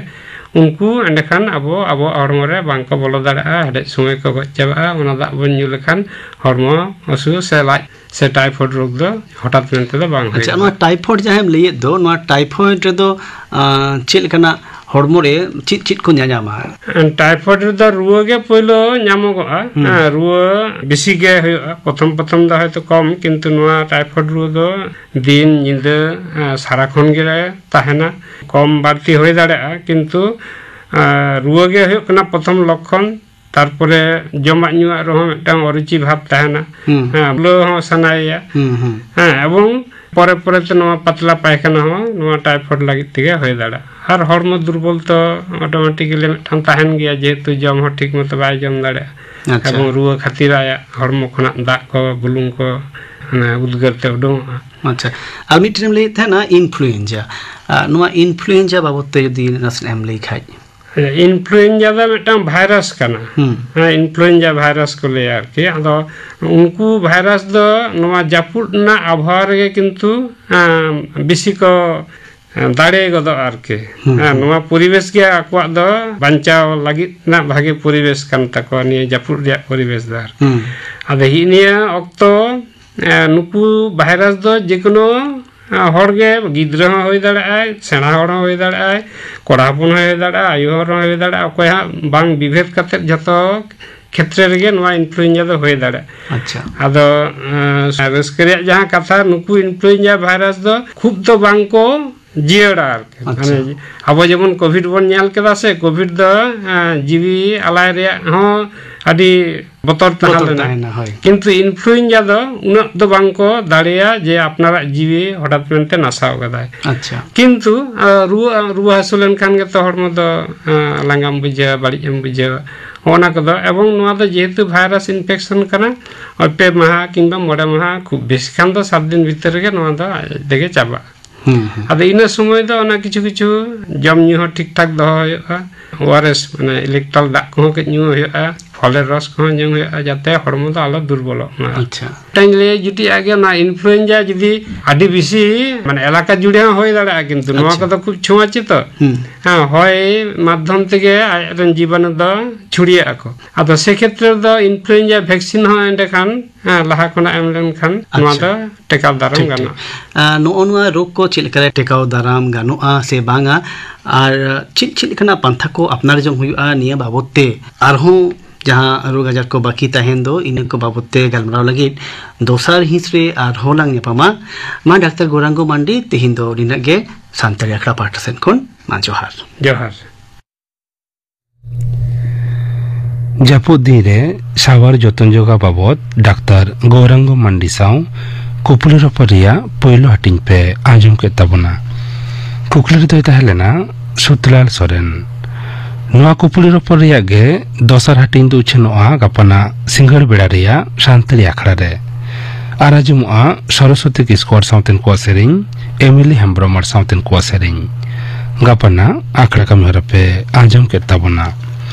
ᱩᱱᱠᱩ ᱮᱸᱰᱮᱠᱷᱟᱱ ᱟᱵᱚ, ᱟᱵᱚᱣᱟᱜ ᱦᱚᱲᱢᱚ ᱨᱮ ᱵᱟᱝ ᱠᱚ ᱵᱚᱞᱚ ᱫᱟᱲᱮᱭᱟᱜᱼᱟ, ᱦᱮᱰᱮᱡ ᱥᱚᱢᱚᱭ ᱠᱚ ᱜᱚᱡ ᱪᱟᱵᱟᱜᱼᱟ᱾ ᱚᱱᱟ ᱫᱟᱜ ᱵᱚᱱ ᱧᱩ ᱞᱮᱠᱷᱟᱱ ᱦᱚᱲᱢᱚ ᱦᱟᱹᱥᱩ ᱥᱮ ᱞᱟᱡ ᱥᱮ ᱴᱟᱭᱯᱷᱚᱭᱮᱰ ᱨᱳᱜᱽ ᱫᱚ ᱦᱚᱴᱟᱛ ᱢᱮᱱᱛᱮ ᱫᱚ ᱵᱟᱝ ᱟᱪᱪᱷᱟ, ᱦᱩᱭᱩᱜᱼᱟ᱾ ᱱᱚᱣᱟ ᱴᱟᱭᱯᱷᱚᱭᱮᱰ ᱡᱟᱦᱟᱸᱭᱮᱢ ᱞᱟᱹᱭᱮᱫ ᱫᱚ, ᱱᱚᱣᱟ ᱴᱟᱭᱯᱷᱚᱭᱮᱰ ᱨᱮᱫᱚ, ᱟᱸ, ᱪᱮᱫ ᱞᱮᱠᱟᱱᱟᱜ ᱦᱚᱲᱢᱚ ᱨᱮ ᱪᱮᱫ ᱪᱮᱫ ᱠᱚ ᱧᱟᱧᱟᱢᱟ? ᱴᱟᱭᱯᱷᱚᱭᱮᱰ ᱨᱮᱫᱚ ᱨᱩᱣᱟᱹ ᱜᱮ ᱯᱳᱭᱞᱳ ᱧᱟᱢᱚᱜᱚᱜᱼᱟ᱾ ᱦᱩᱸ᱾ ᱦᱮᱸ, ᱨᱩᱣᱟᱹ ᱵᱮᱥᱤ ᱜᱮ ᱦᱩᱭᱩᱜᱼᱟ᱾ ᱯᱨᱚᱛᱷᱚᱢ ᱯᱨᱚᱛᱷᱚᱢ ᱫᱚ ᱦᱚᱭᱛᱳ ᱠᱚᱢ, ᱠᱤᱱᱛᱩ ᱱᱚᱣᱟ ᱴᱟᱭᱯᱷᱚᱭᱮᱰ ᱨᱩᱣᱟᱹ ᱫᱚ ᱫᱤᱱ ᱧᱤᱫᱟᱹ, ᱮᱸ, ᱥᱟᱨᱟᱠᱷᱚᱱ ᱜᱮ ᱛᱟᱦᱮᱱᱟ᱾ ᱠᱚᱢ ᱵᱟᱹᱲᱛᱤ ᱦᱩᱭ ᱫᱟᱲᱮᱭᱟᱜᱼᱟ, ᱠᱤᱱᱛᱩ, ᱮᱸ, ᱨᱩᱣᱟᱹ ᱜᱮ ᱦᱩᱭᱩᱜ ᱠᱟᱱᱟ ᱯᱨᱚᱛᱷᱚᱢ ᱞᱚᱠᱠᱷᱚᱱ᱾ ᱛᱟᱨᱯᱚᱨᱮ ᱡᱚᱢᱟᱜ ᱧᱩᱣᱟᱜ ᱨᱮᱦᱚᱸ ᱢᱤᱫᱴᱟᱝ ᱚᱨᱩᱪᱤ ᱵᱷᱟᱵᱽ ᱛᱟᱦᱮᱱᱟ᱾ ᱦᱩᱸ᱾ ᱦᱮᱸ, ᱵᱩᱞᱟᱹᱣ ᱦᱚᱸ ᱥᱟᱱᱟᱭᱮᱭᱟ᱾ ᱦᱩᱸ, ᱦᱩᱸ᱾ ᱦᱮᱸ, ᱮᱵᱚᱝ ᱯᱚᱨᱮ ᱯᱚᱨᱮ ᱛᱮ ᱱᱚᱣᱟ ᱯᱟᱛᱞᱟ ᱯᱟᱭᱠᱷᱟᱱᱟ ᱦᱚᱸ ᱱᱚᱣᱟ ᱴᱟᱭᱯᱷᱚᱭᱮᱰ ᱞᱟᱹᱜᱤᱫ ᱛᱮᱜᱮ ᱦᱩᱭ ᱫᱟᱲᱮᱭᱟᱜᱼᱟ᱾ ᱟᱨ ᱦᱚᱲᱢᱚ ᱫᱩᱨᱵᱚᱞ ᱛᱚ ᱚᱴᱳᱢᱮᱴᱤᱠᱮᱞᱤ ᱢᱤᱫᱴᱟᱝ ᱛᱟᱦᱮᱱ ᱜᱮᱭᱟ, ᱡᱮᱦᱮᱛᱩ ᱡᱚᱢ ᱦᱚᱸ ᱴᱷᱤᱠ ᱢᱚᱛᱚ ᱵᱟᱭ ᱡᱚᱢ ᱫᱟᱲᱮᱭᱟᱜᱼᱟ᱾ ᱟᱪᱪᱷᱟ᱾ ᱮᱵᱚᱝ ᱨᱩᱣᱟᱹ ᱠᱷᱟᱹᱛᱤᱨ ᱟᱭᱟᱜ ᱦᱚᱲᱢᱚ ᱠᱷᱚᱱᱟᱜ ᱫᱟᱜ ᱠᱚ, ᱵᱩᱞᱩᱝ ᱠᱚ, ᱢᱟᱱᱮ ᱩᱫᱽᱜᱟᱹᱨ ᱛᱮ ᱩᱰᱩᱝᱚᱜᱼᱟ᱾ ᱟᱪᱪᱷᱟ, ᱟᱨ ᱢᱤᱫᱴᱮᱱ ᱮᱢ ᱞᱟᱹᱭᱮᱫ ᱛᱟᱦᱮᱱᱟ ᱤᱱᱯᱷᱞᱩᱭᱮᱱᱡᱟ᱾ ᱟᱨ ᱱᱚᱣᱟ ᱤᱱᱯᱷᱞᱩᱭᱮᱱᱡᱟ ᱵᱟᱵᱚᱫ ᱛᱮ ᱡᱩᱫᱤ ᱱᱟᱥᱮᱱᱟᱜ ᱮᱢ ᱞᱟᱹᱭ ᱠᱷᱟᱡ? ᱤᱱᱯᱷᱞᱩᱭᱮᱱᱡᱟ ᱫᱚ ᱢᱤᱫᱴᱟᱝ ᱵᱷᱟᱭᱨᱟᱥ ᱠᱟᱱᱟ᱾ ᱦᱩᱸ᱾ ᱦᱮᱸ, ᱤᱱᱯᱷᱞᱩᱭᱮᱱᱡᱟ ᱵᱷᱟᱭᱨᱟᱥ ᱠᱚ ᱞᱟᱹᱭᱟ ᱟᱨᱠᱤ᱾ ᱟᱫᱚ ᱩᱱᱠᱩ ᱵᱷᱟᱭᱨᱟᱥ ᱫᱚ ᱱᱚᱣᱟ ᱡᱟᱹᱯᱩᱫ ᱨᱮᱱᱟᱜ ᱟᱵᱚᱦᱟᱣᱟ ᱨᱮᱜᱮ ᱠᱤᱱᱛᱩ, ᱦᱮᱸ, ᱵᱮᱥᱤ ᱠᱚ, ᱦᱮᱸ, ᱫᱟᱲᱮ ᱜᱚᱫᱚᱜᱼᱟ ᱟᱨᱠᱤ᱾ ᱦᱩᱸ, ᱦᱮᱸ, ᱦᱩᱸ᱾ ᱱᱚᱣᱟ ᱯᱚᱨᱤᱵᱮᱥ ᱜᱮ ᱟᱠᱚᱣᱟᱜ ᱫᱚ ᱵᱟᱧᱪᱟᱣ ᱞᱟᱹᱜᱤᱫ ᱨᱮᱱᱟᱜ ᱵᱷᱟᱜᱮ ᱯᱚᱨᱤᱵᱮᱥ ᱠᱟᱱ ᱛᱟᱠᱚᱣᱟ, ᱱᱤᱭᱟᱹ ᱡᱟᱹᱯᱩᱫ ᱨᱮᱭᱟᱜ ᱯᱚᱨᱤᱵᱮᱥ ᱫᱚ ᱟᱨᱠᱤ᱾ ᱦᱩᱸ᱾ ᱟᱫᱚ ᱦᱤᱜ ᱱᱤᱭᱟᱹ ᱚᱠᱛᱚ, ᱮ, ᱱᱩᱠᱩ ᱵᱷᱟᱭᱨᱟᱥ ᱫᱚ ᱡᱮᱠᱳᱱᱳ, ᱮ, ᱦᱚᱲ ᱜᱮ, ᱜᱤᱫᱽᱨᱟᱹ ᱦᱚᱸ ᱦᱩᱭ ᱫᱟᱲᱮᱭᱟᱜᱼᱟᱭ, ᱥᱮᱬᱟ ᱦᱚᱲ ᱦᱚᱸ ᱦᱩᱭ ᱫᱟᱲᱮᱭᱟᱜᱼᱟᱭ, ᱠᱚᱲᱟ ᱦᱚᱯᱚᱱ ᱦᱚᱸ ᱦᱩᱭ ᱫᱟᱲᱮᱭᱟᱜᱼᱟ, ᱟᱭᱳ ᱦᱚᱲ ᱦᱚᱸ ᱦᱩᱭ ᱫᱟᱲᱮᱭᱟᱜᱼᱟ, ᱚᱠᱚᱭ ᱦᱚᱸ ᱵᱟᱝ ᱵᱤᱵᱷᱮᱫ ᱠᱟᱛᱮᱫ ᱡᱷᱚᱛᱚ ᱠᱷᱮᱛᱨᱮ ᱨᱮᱜᱮ ᱱᱚᱣᱟ ᱤᱱᱯᱷᱞᱩᱭᱮᱱᱡᱟ ᱫᱚ ᱦᱩᱭ ᱫᱟᱲᱮᱭᱟᱜᱼᱟ᱾ ᱟᱪᱪᱷᱟ᱾ ᱟᱫᱚ, ᱮ, ᱨᱟᱹᱥᱠᱟᱹ ᱨᱮᱭᱟᱜ ᱡᱟᱦᱟᱸ ᱠᱟᱛᱷᱟ, ᱱᱩᱠᱩ ᱤᱱᱯᱷᱞᱩᱭᱮᱱᱡᱟ ᱵᱷᱟᱭᱨᱟᱥ ᱫᱚ ᱠᱷᱩᱵ ᱫᱚ ᱵᱟᱝ ᱠᱚ ᱡᱤᱭᱟᱹᱲᱟ ᱟᱨᱠᱤ᱾ ᱟᱪᱪᱷᱟ᱾ ᱢᱟᱱᱮ ᱟᱵᱚ ᱡᱮᱢᱚᱱ ᱠᱳᱵᱷᱤᱰ ᱵᱚᱱ ᱧᱮᱞ ᱠᱮᱫᱟ ᱥᱮ, ᱠᱳᱵᱷᱤᱰ ᱫᱚ, ᱮ, ᱡᱤᱣᱤ ᱟᱞᱟᱭ ᱨᱮᱭᱟᱜ ᱦᱚᱸ ᱟᱹᱰᱤ ᱵᱚᱛᱚᱨ ᱛᱟᱦᱮᱸ ᱵᱚᱛᱚᱨ ᱞᱮᱱᱟ᱾ ᱛᱟᱦᱮᱱᱟ, ᱦᱳᱭ᱾ ᱠᱤᱱᱛᱩ ᱤᱱᱯᱷᱞᱩᱭᱮᱱᱡᱟ ᱫᱚ ᱩᱱᱟᱹᱜ ᱫᱚ ᱵᱟᱝ ᱠᱚ ᱫᱟᱲᱮᱭᱟᱜᱼᱟ ᱡᱮ ᱟᱯᱱᱟᱨᱟᱜ ᱡᱤᱣᱤ ᱦᱚᱴᱟᱛ ᱢᱮᱱᱛᱮ ᱱᱟᱥᱟᱣ ᱠᱟᱫᱟᱭ᱾ ᱟᱪᱪᱷᱟ᱾ ᱠᱤᱱᱛᱩ, ᱟ, ᱨᱩᱣᱟᱹ, ᱨᱩᱣᱟᱹ ᱦᱟᱹᱥᱩ ᱞᱮᱱᱠᱷᱟᱱ ᱜᱮᱛᱚ ᱦᱚᱲᱢᱚ ᱫᱚ, ᱟ, ᱞᱟᱸᱜᱟᱢ ᱵᱩᱡᱷᱟᱹᱣᱟ, ᱵᱟᱹᱲᱤᱡ ᱮᱢ ᱵᱩᱡᱷᱟᱹᱣᱟ, ᱦᱚᱸᱜᱼᱚ ᱱᱟ ᱠᱚᱫᱚ᱾ ᱮᱵᱚᱝ ᱱᱚᱣᱟ ᱫᱚ ᱡᱮᱦᱮᱛᱩ ᱵᱷᱟᱭᱨᱟᱥ ᱤᱱᱯᱷᱮᱠᱥᱚᱱ ᱠᱟᱱᱟ, ᱳᱭ ᱯᱮ ᱢᱟᱦᱟ ᱠᱤᱝᱵᱟ ᱢᱚᱬᱮ ᱢᱟᱦᱟ, ᱠᱷᱩᱵ ᱵᱮᱥᱤ ᱠᱷᱟᱱ ᱫᱚ ᱥᱟᱛ ᱫᱤᱱ ᱵᱷᱤᱛᱤᱨ ᱨᱮᱜᱮ ᱱᱚᱣᱟ ᱫᱚ ᱟᱡ ᱛᱮᱜᱮ ᱪᱟᱵᱟᱜᱼᱟ᱾ ᱦᱩᱸ, ᱦᱩᱸ᱾ ᱟᱫᱚ ᱤᱱᱟᱹ ᱥᱚᱢᱚᱭ ᱫᱚ ᱚᱱᱟ ᱠᱤᱪᱷᱩ ᱠᱤᱪᱷᱩ ᱡᱚᱢ ᱧᱩ ᱦᱚᱸ ᱴᱷᱤᱠ ᱴᱷᱟᱠ ᱫᱚᱦᱚ ᱦᱩᱭᱩᱜᱼᱟ, ᱳ ᱟᱨ ᱮᱥ, ᱢᱟᱱᱮ ᱤᱞᱮᱠᱴᱨᱚᱞ ᱫᱟᱜ ᱠᱚᱦᱚᱸ ᱠᱟᱹᱡ ᱧᱩ ᱦᱩᱭᱩᱜᱼᱟ᱾ ᱯᱷᱚᱞᱮᱨ ᱨᱚᱥ ᱠᱚᱦᱚᱸ ᱧᱩ ᱦᱩᱭᱩᱜᱼᱟ, ᱡᱟᱛᱮ ᱦᱚᱲᱢᱚ ᱫᱚ ᱟᱞᱚ ᱫᱩᱨᱵᱚᱞᱚᱜ ᱢᱟ᱾ ᱟᱪᱪᱷᱟ᱾ ᱢᱤᱫᱴᱟᱝ ᱞᱟᱹᱭ ᱡᱩᱴᱤᱡ ᱟᱜ ᱜᱮ, ᱚᱱᱟ ᱤᱱᱯᱷᱞᱩᱭᱮᱱᱡᱟ ᱡᱩᱫᱤ ᱟᱹᱰᱤ ᱵᱮᱥᱤ, ᱢᱟᱱᱮ, ᱮᱞᱟᱠᱟ ᱡᱩᱲᱮ ᱦᱚᱸ ᱦᱩᱭ ᱫᱟᱲᱮᱭᱟᱜᱼᱟ, ᱠᱤᱱᱛᱩ ᱱᱚᱣᱟ ᱟᱪᱪᱷᱟ᱾ ᱠᱚᱫᱚ ᱠᱷᱩᱵ ᱪᱷᱩᱣᱟᱪᱤᱛᱚ᱾ ᱦᱩᱸ᱾ ᱦᱮᱸ, ᱦᱚᱭ ᱢᱟᱫᱽᱫᱷᱚᱢ ᱛᱮᱜᱮ ᱟᱡ ᱨᱮᱱ ᱡᱤᱵᱟᱱᱩ ᱫᱚ ᱪᱷᱩᱲᱭᱟᱹᱜ ᱟᱠᱚ᱾ ᱟᱫᱚ ᱥᱮ ᱠᱷᱮᱛᱨᱮ ᱨᱮᱫᱚ ᱤᱱᱯᱷᱞᱩᱭᱮᱱᱡᱟ ᱵᱷᱮᱠᱥᱤᱱ ᱦᱚᱸ ᱮᱸᱰᱮᱠᱷᱟᱱ, ᱦᱮᱸ, ᱞᱟᱦᱟ ᱠᱷᱚᱱᱟᱜ ᱮᱢ ᱞᱮᱱᱠᱷᱟᱱ ᱱᱚᱣᱟ ᱟᱪᱪᱷᱟ᱾ ᱫᱚ ᱴᱮᱠᱟᱣ ᱫᱟᱨᱟᱢ ᱴᱷᱤᱠ, ᱴᱷᱤᱠ᱾ ᱜᱟᱱᱚᱜᱼᱟ᱾ ᱟᱨ ᱱᱚᱜᱼᱚ ᱱᱚᱣᱟ ᱨᱳᱜᱽ ᱠᱚ ᱪᱮᱫ ᱞᱮᱠᱟᱨᱮ ᱴᱮᱠᱟᱣ ᱫᱟᱨᱟᱢ ᱜᱟᱱᱚᱜᱼᱟ ᱥᱮ ᱵᱟᱝᱟ, ᱟᱨ ᱪᱮᱫ, ᱪᱮᱫ ᱞᱮᱠᱟᱱᱟᱜ ᱯᱟᱱᱛᱷᱟ ᱠᱚ ᱟᱯᱱᱟᱨ ᱡᱚᱝ ᱦᱩᱭᱩᱜᱼᱟ, ᱱᱤᱭᱟᱹ ᱵᱟᱵᱚᱛ ᱛᱮ ᱟᱨᱦᱚᱸ ᱡᱟᱦᱟᱸ ᱨᱳᱜᱽ ᱟᱡᱟᱨ ᱠᱚ ᱵᱟᱹᱠᱤ ᱛᱟᱦᱮᱱ ᱫᱚ, ᱤᱱᱟᱹ ᱠᱚ ᱵᱟᱵᱚᱛ ᱛᱮ ᱜᱟᱞᱢᱟᱨᱟᱣ ᱞᱟᱹᱜᱤᱫ ᱫᱚᱥᱟᱨ ᱦᱤᱸᱥ ᱨᱮ ᱟᱨᱦᱚᱸ ᱞᱟᱝ ᱧᱟᱯᱟᱢᱟ᱾ ᱢᱟ, ᱰᱟᱠᱛᱟᱨ ᱜᱳᱨᱟᱝᱜᱚ ᱢᱟᱱᱰᱤ, ᱛᱮᱦᱮᱧ ᱫᱚ ᱱᱤᱱᱟᱹᱜ ᱜᱮ᱾ ᱥᱟᱱᱛᱟᱲᱤ ᱟᱠᱷᱲᱟ ᱯᱟᱦᱴᱟ ᱥᱮᱱ ᱠᱷᱚᱱ ᱢᱟ ᱡᱚᱦᱟᱨ᱾ ᱡᱚᱦᱟᱨ᱾ ᱡᱟᱹᱯᱩᱫ ᱫᱤᱱ ᱨᱮ ᱥᱟᱶᱟᱨ ᱡᱚᱛᱚᱱ ᱡᱚᱜᱟᱣ ᱵᱟᱵᱚᱫ ᱰᱟᱠᱛᱟᱨ ᱜᱳᱨᱟᱝᱜᱚ ᱢᱟᱱᱰᱤ ᱥᱟᱶ ᱠᱩᱠᱞᱤ ᱨᱚᱯᱚᱲ ᱨᱮᱭᱟᱜ ᱯᱳᱭᱞᱳ ᱦᱟᱹᱴᱤᱧ ᱯᱮ ᱟᱸᱡᱚᱢ ᱠᱮᱫ ᱛᱟᱵᱚᱱᱟ᱾ ᱠᱩᱠᱞᱤ ᱨᱮᱫᱚᱭ ᱛᱟᱦᱮᱸ ᱞᱮᱱᱟ ᱥᱩᱛᱞᱟᱞ ᱥᱚᱨᱮᱱ᱾ ᱱᱚᱣᱟ ᱠᱩᱠᱞᱤ ᱨᱚᱯᱚᱲ ᱨᱮᱭᱟᱜ ᱜᱮ ᱫᱚᱥᱟᱨ ᱦᱟᱹᱴᱤᱧ ᱫᱚ ᱩᱪᱷᱟᱹᱱᱚᱜᱼᱟ ᱜᱟᱯᱟᱱᱟᱜ ᱥᱤᱸᱜᱟᱹᱲ ᱵᱮᱲᱟ ᱨᱮᱭᱟᱜ ᱥᱟᱱᱛᱟᱲᱤ ᱟᱠᱷᱲᱟ ᱨᱮ᱾ ᱟᱨ ᱟᱸᱡᱚᱢᱚᱜᱼᱟ ᱥᱚᱨᱚᱥᱚᱛᱤ ᱠᱤᱥᱠᱩ ᱟᱨ ᱥᱟᱶᱛᱮᱱ ᱠᱚᱣᱟᱜ ᱥᱮᱨᱮᱧ, ᱮᱢᱤᱞᱤ ᱦᱮᱢᱵᱨᱚᱢ ᱟᱨ ᱥᱟᱶᱛᱮᱱ ᱠᱚᱣᱟᱜ ᱥᱮᱨᱮᱧ᱾ ᱜᱟᱯᱟᱱᱟᱜ ᱟᱠᱷᱲᱟ ᱠᱟᱹᱢᱤ ᱦᱚᱨᱟ ᱯᱮ ᱟᱸᱡᱚᱢ ᱠᱮᱫ ᱛᱟᱵᱚᱱᱟ᱾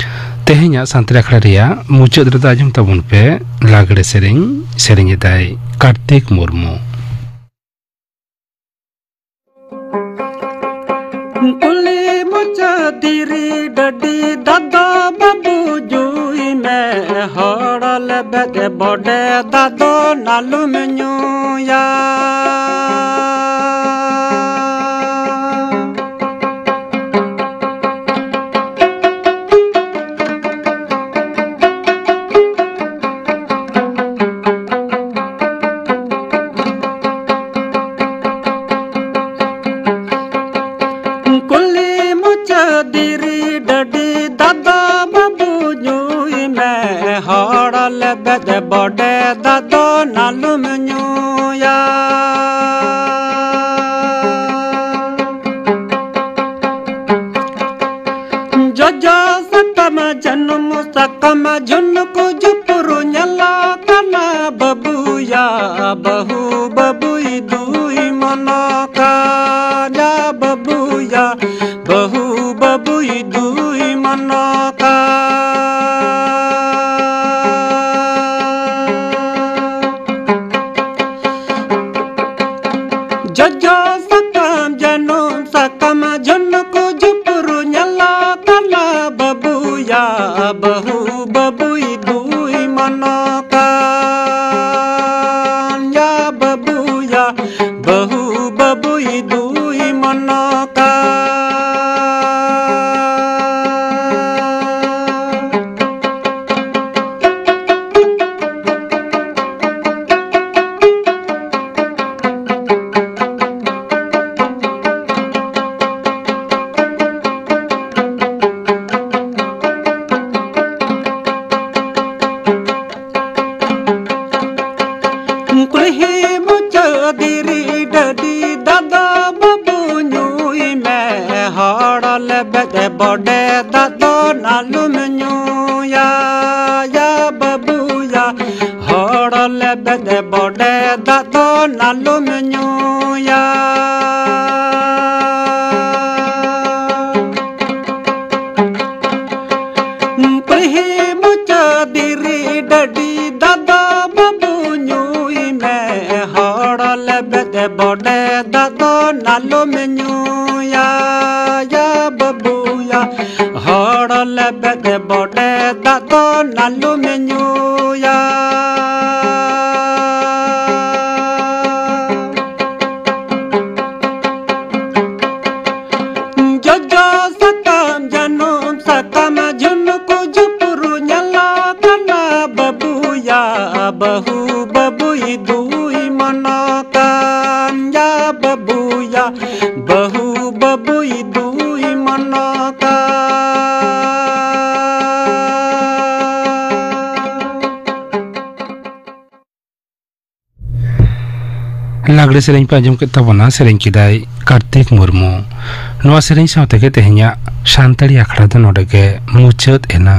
ᱛᱮᱦᱮᱧᱟᱜ ᱥᱟᱱᱛᱟᱲᱤ ᱟᱠᱷᱲᱟ ᱨᱮᱭᱟᱜ ᱢᱩᱪᱟᱹᱫ ᱨᱮᱫᱚ ᱟᱸᱡᱚᱢ ᱛᱟᱵᱚᱱ ᱯᱮ ᱞᱟᱜᱽᱲᱮ ᱥᱮᱨᱮᱧ, ᱥᱮᱨᱮᱧ ᱮᱫᱟᱭ ᱠᱟᱨᱛᱤᱠ ᱢᱩᱨᱢᱩ᱾ ᱠᱩᱞᱤ ᱢᱩᱪᱟᱹᱫ ᱫᱷᱤᱨᱤ ᱰᱟᱹᱰᱤ ᱫᱟᱫᱟ ᱵᱟᱹᱵᱩ ᱡᱩᱭ ᱢᱮ, ᱦᱚᱲ ᱞᱮᱵᱮᱫ ᱵᱚᱰᱮ ᱫᱟᱫᱚ ᱱᱟᱞᱩᱢ ᱧᱩᱭᱟ᱾ ᱠᱩᱞᱤ ᱢᱩᱪᱟᱹᱫ ᱫᱷᱤᱨᱤ ᱰᱟᱹᱰᱤ ᱫᱟᱫᱟ ᱵᱟᱹᱵᱩ ᱧᱩᱭ ᱢᱮ, ᱦᱚᱲ ᱞᱮᱵᱮᱫ ᱵᱚᱰᱮ ᱫᱟᱫᱚ ᱱᱟᱞᱩᱢ ᱧᱩᱭᱟ᱾ ᱡᱚᱡᱚ ᱥᱟᱠᱟᱢ ᱡᱟᱹᱱᱩᱢ ᱥᱟᱠᱟᱢ ᱡᱷᱩᱱᱠᱩ ᱡᱷᱩᱯᱩᱨ ᱧᱮᱞᱚᱜ ᱠᱟᱱᱟ ᱵᱟᱹᱵᱩᱭᱟ, ᱵᱟᱹᱦᱩ ᱵᱟᱹᱵᱩᱭ ᱫᱩᱭ ᱢᱚᱱᱚ ᱠᱟᱱᱟ ᱵᱟᱹᱵᱩᱭᱟ, ᱵᱟᱹᱦᱩ ᱵᱟᱹᱵᱩᱭ ᱫᱩᱭ ᱢᱚᱱᱚ ᱠᱟᱱᱟ᱾ ᱵᱟᱹᱵᱩᱭ ᱫᱩᱭ ᱢᱟᱱᱚ ᱠᱟᱱ, ᱭᱟ ᱵᱟᱹᱵᱩᱭᱟ, ᱵᱟᱹᱦᱩ ᱵᱟᱹᱵᱩᱭ ᱫᱩᱭ ᱢᱟᱱᱚ ᱠᱟᱱ᱾ ᱠᱩᱞᱦᱤ ᱢᱩᱪᱟᱹᱫ ᱫᱷᱤᱨᱤ ᱰᱟᱹᱰᱤ ᱫᱟᱜ ᱫᱚ ᱵᱟᱹᱵᱩ ᱧᱩᱭ ᱢᱮ, ᱦᱚᱲ ᱞᱮᱵᱮᱫ ᱵᱚᱰᱮ ᱫᱟᱜ ᱫᱚ ᱟᱞᱚᱢ ᱧᱩᱭᱟ, ᱭᱟ ᱵᱟᱹᱵᱩᱭᱟ, ᱦᱚᱲ ᱞᱮᱵᱮᱫ ᱵᱚᱰᱮ ᱫᱟᱜ ᱫᱚ ᱟᱞᱚᱢ ᱧᱩᱭᱟ᱾ ᱯᱟᱹᱦᱤ ᱢᱚᱪᱟ ᱫᱷᱤᱨᱤ ᱰᱟᱹᱰᱤ ᱫᱟᱜ ᱫᱚ ᱵᱟᱹᱵᱩ ᱧᱩᱭ ᱢᱮ, ᱦᱚᱲ ᱞᱮᱵᱮᱫ ᱵᱚᱰᱮ ᱫᱟᱜ ᱫᱚ ᱟᱞᱚᱢ ᱧᱩᱭᱟ, ᱭᱟ ᱵᱟᱹᱵᱩᱭᱟ, ᱦᱚᱲ ᱞᱮᱵᱮᱫ ᱵᱚᱰᱮ ᱫᱟᱜ ᱫᱚ ᱟᱞᱚᱢ ᱧᱩᱭᱟ᱾ ᱡᱚᱡᱚ ᱥᱟᱠᱟᱢ, ᱡᱟᱹᱱᱩᱢ ᱥᱟᱠᱟᱢ, ᱡᱷᱩᱱᱠᱩ ᱡᱷᱩᱯᱩᱨ ᱧᱮᱞᱚᱜ ᱠᱟᱱᱟ ᱵᱟᱹᱵᱩᱭᱟ, ᱵᱟᱹᱦᱩ ᱵᱟᱹᱵᱩᱭ ᱫᱩᱭ ᱢᱚᱱᱚ ᱠᱟᱱ, ᱭᱟ ᱵᱟᱹᱵᱩᱭᱟ, ᱵᱟᱹᱦᱩ ᱵᱟᱹᱵᱩᱭ ᱫᱩᱭ ᱢᱚᱱᱚ ᱠᱟᱱ᱾ ᱞᱟᱜᱽᱲᱮ ᱥᱮᱨᱮᱧ ᱯᱮ ᱟᱸᱡᱚᱢ ᱠᱮᱫ ᱛᱟᱵᱚᱱᱟ, ᱥᱮᱨᱮᱧ ᱠᱮᱫᱟᱭ ᱠᱟᱨᱛᱤᱠ ᱢᱩᱨᱢᱩ᱾ ᱱᱚᱣᱟ ᱥᱮᱨᱮᱧ ᱥᱟᱶ ᱛᱮᱜᱮ ᱛᱮᱦᱮᱧᱟᱜ ᱥᱟᱱᱛᱟᱲᱤ ᱟᱠᱷᱲᱟ ᱫᱚ ᱱᱚᱰᱮ ᱜᱮ ᱢᱩᱪᱟᱹᱫ ᱮᱱᱟ᱾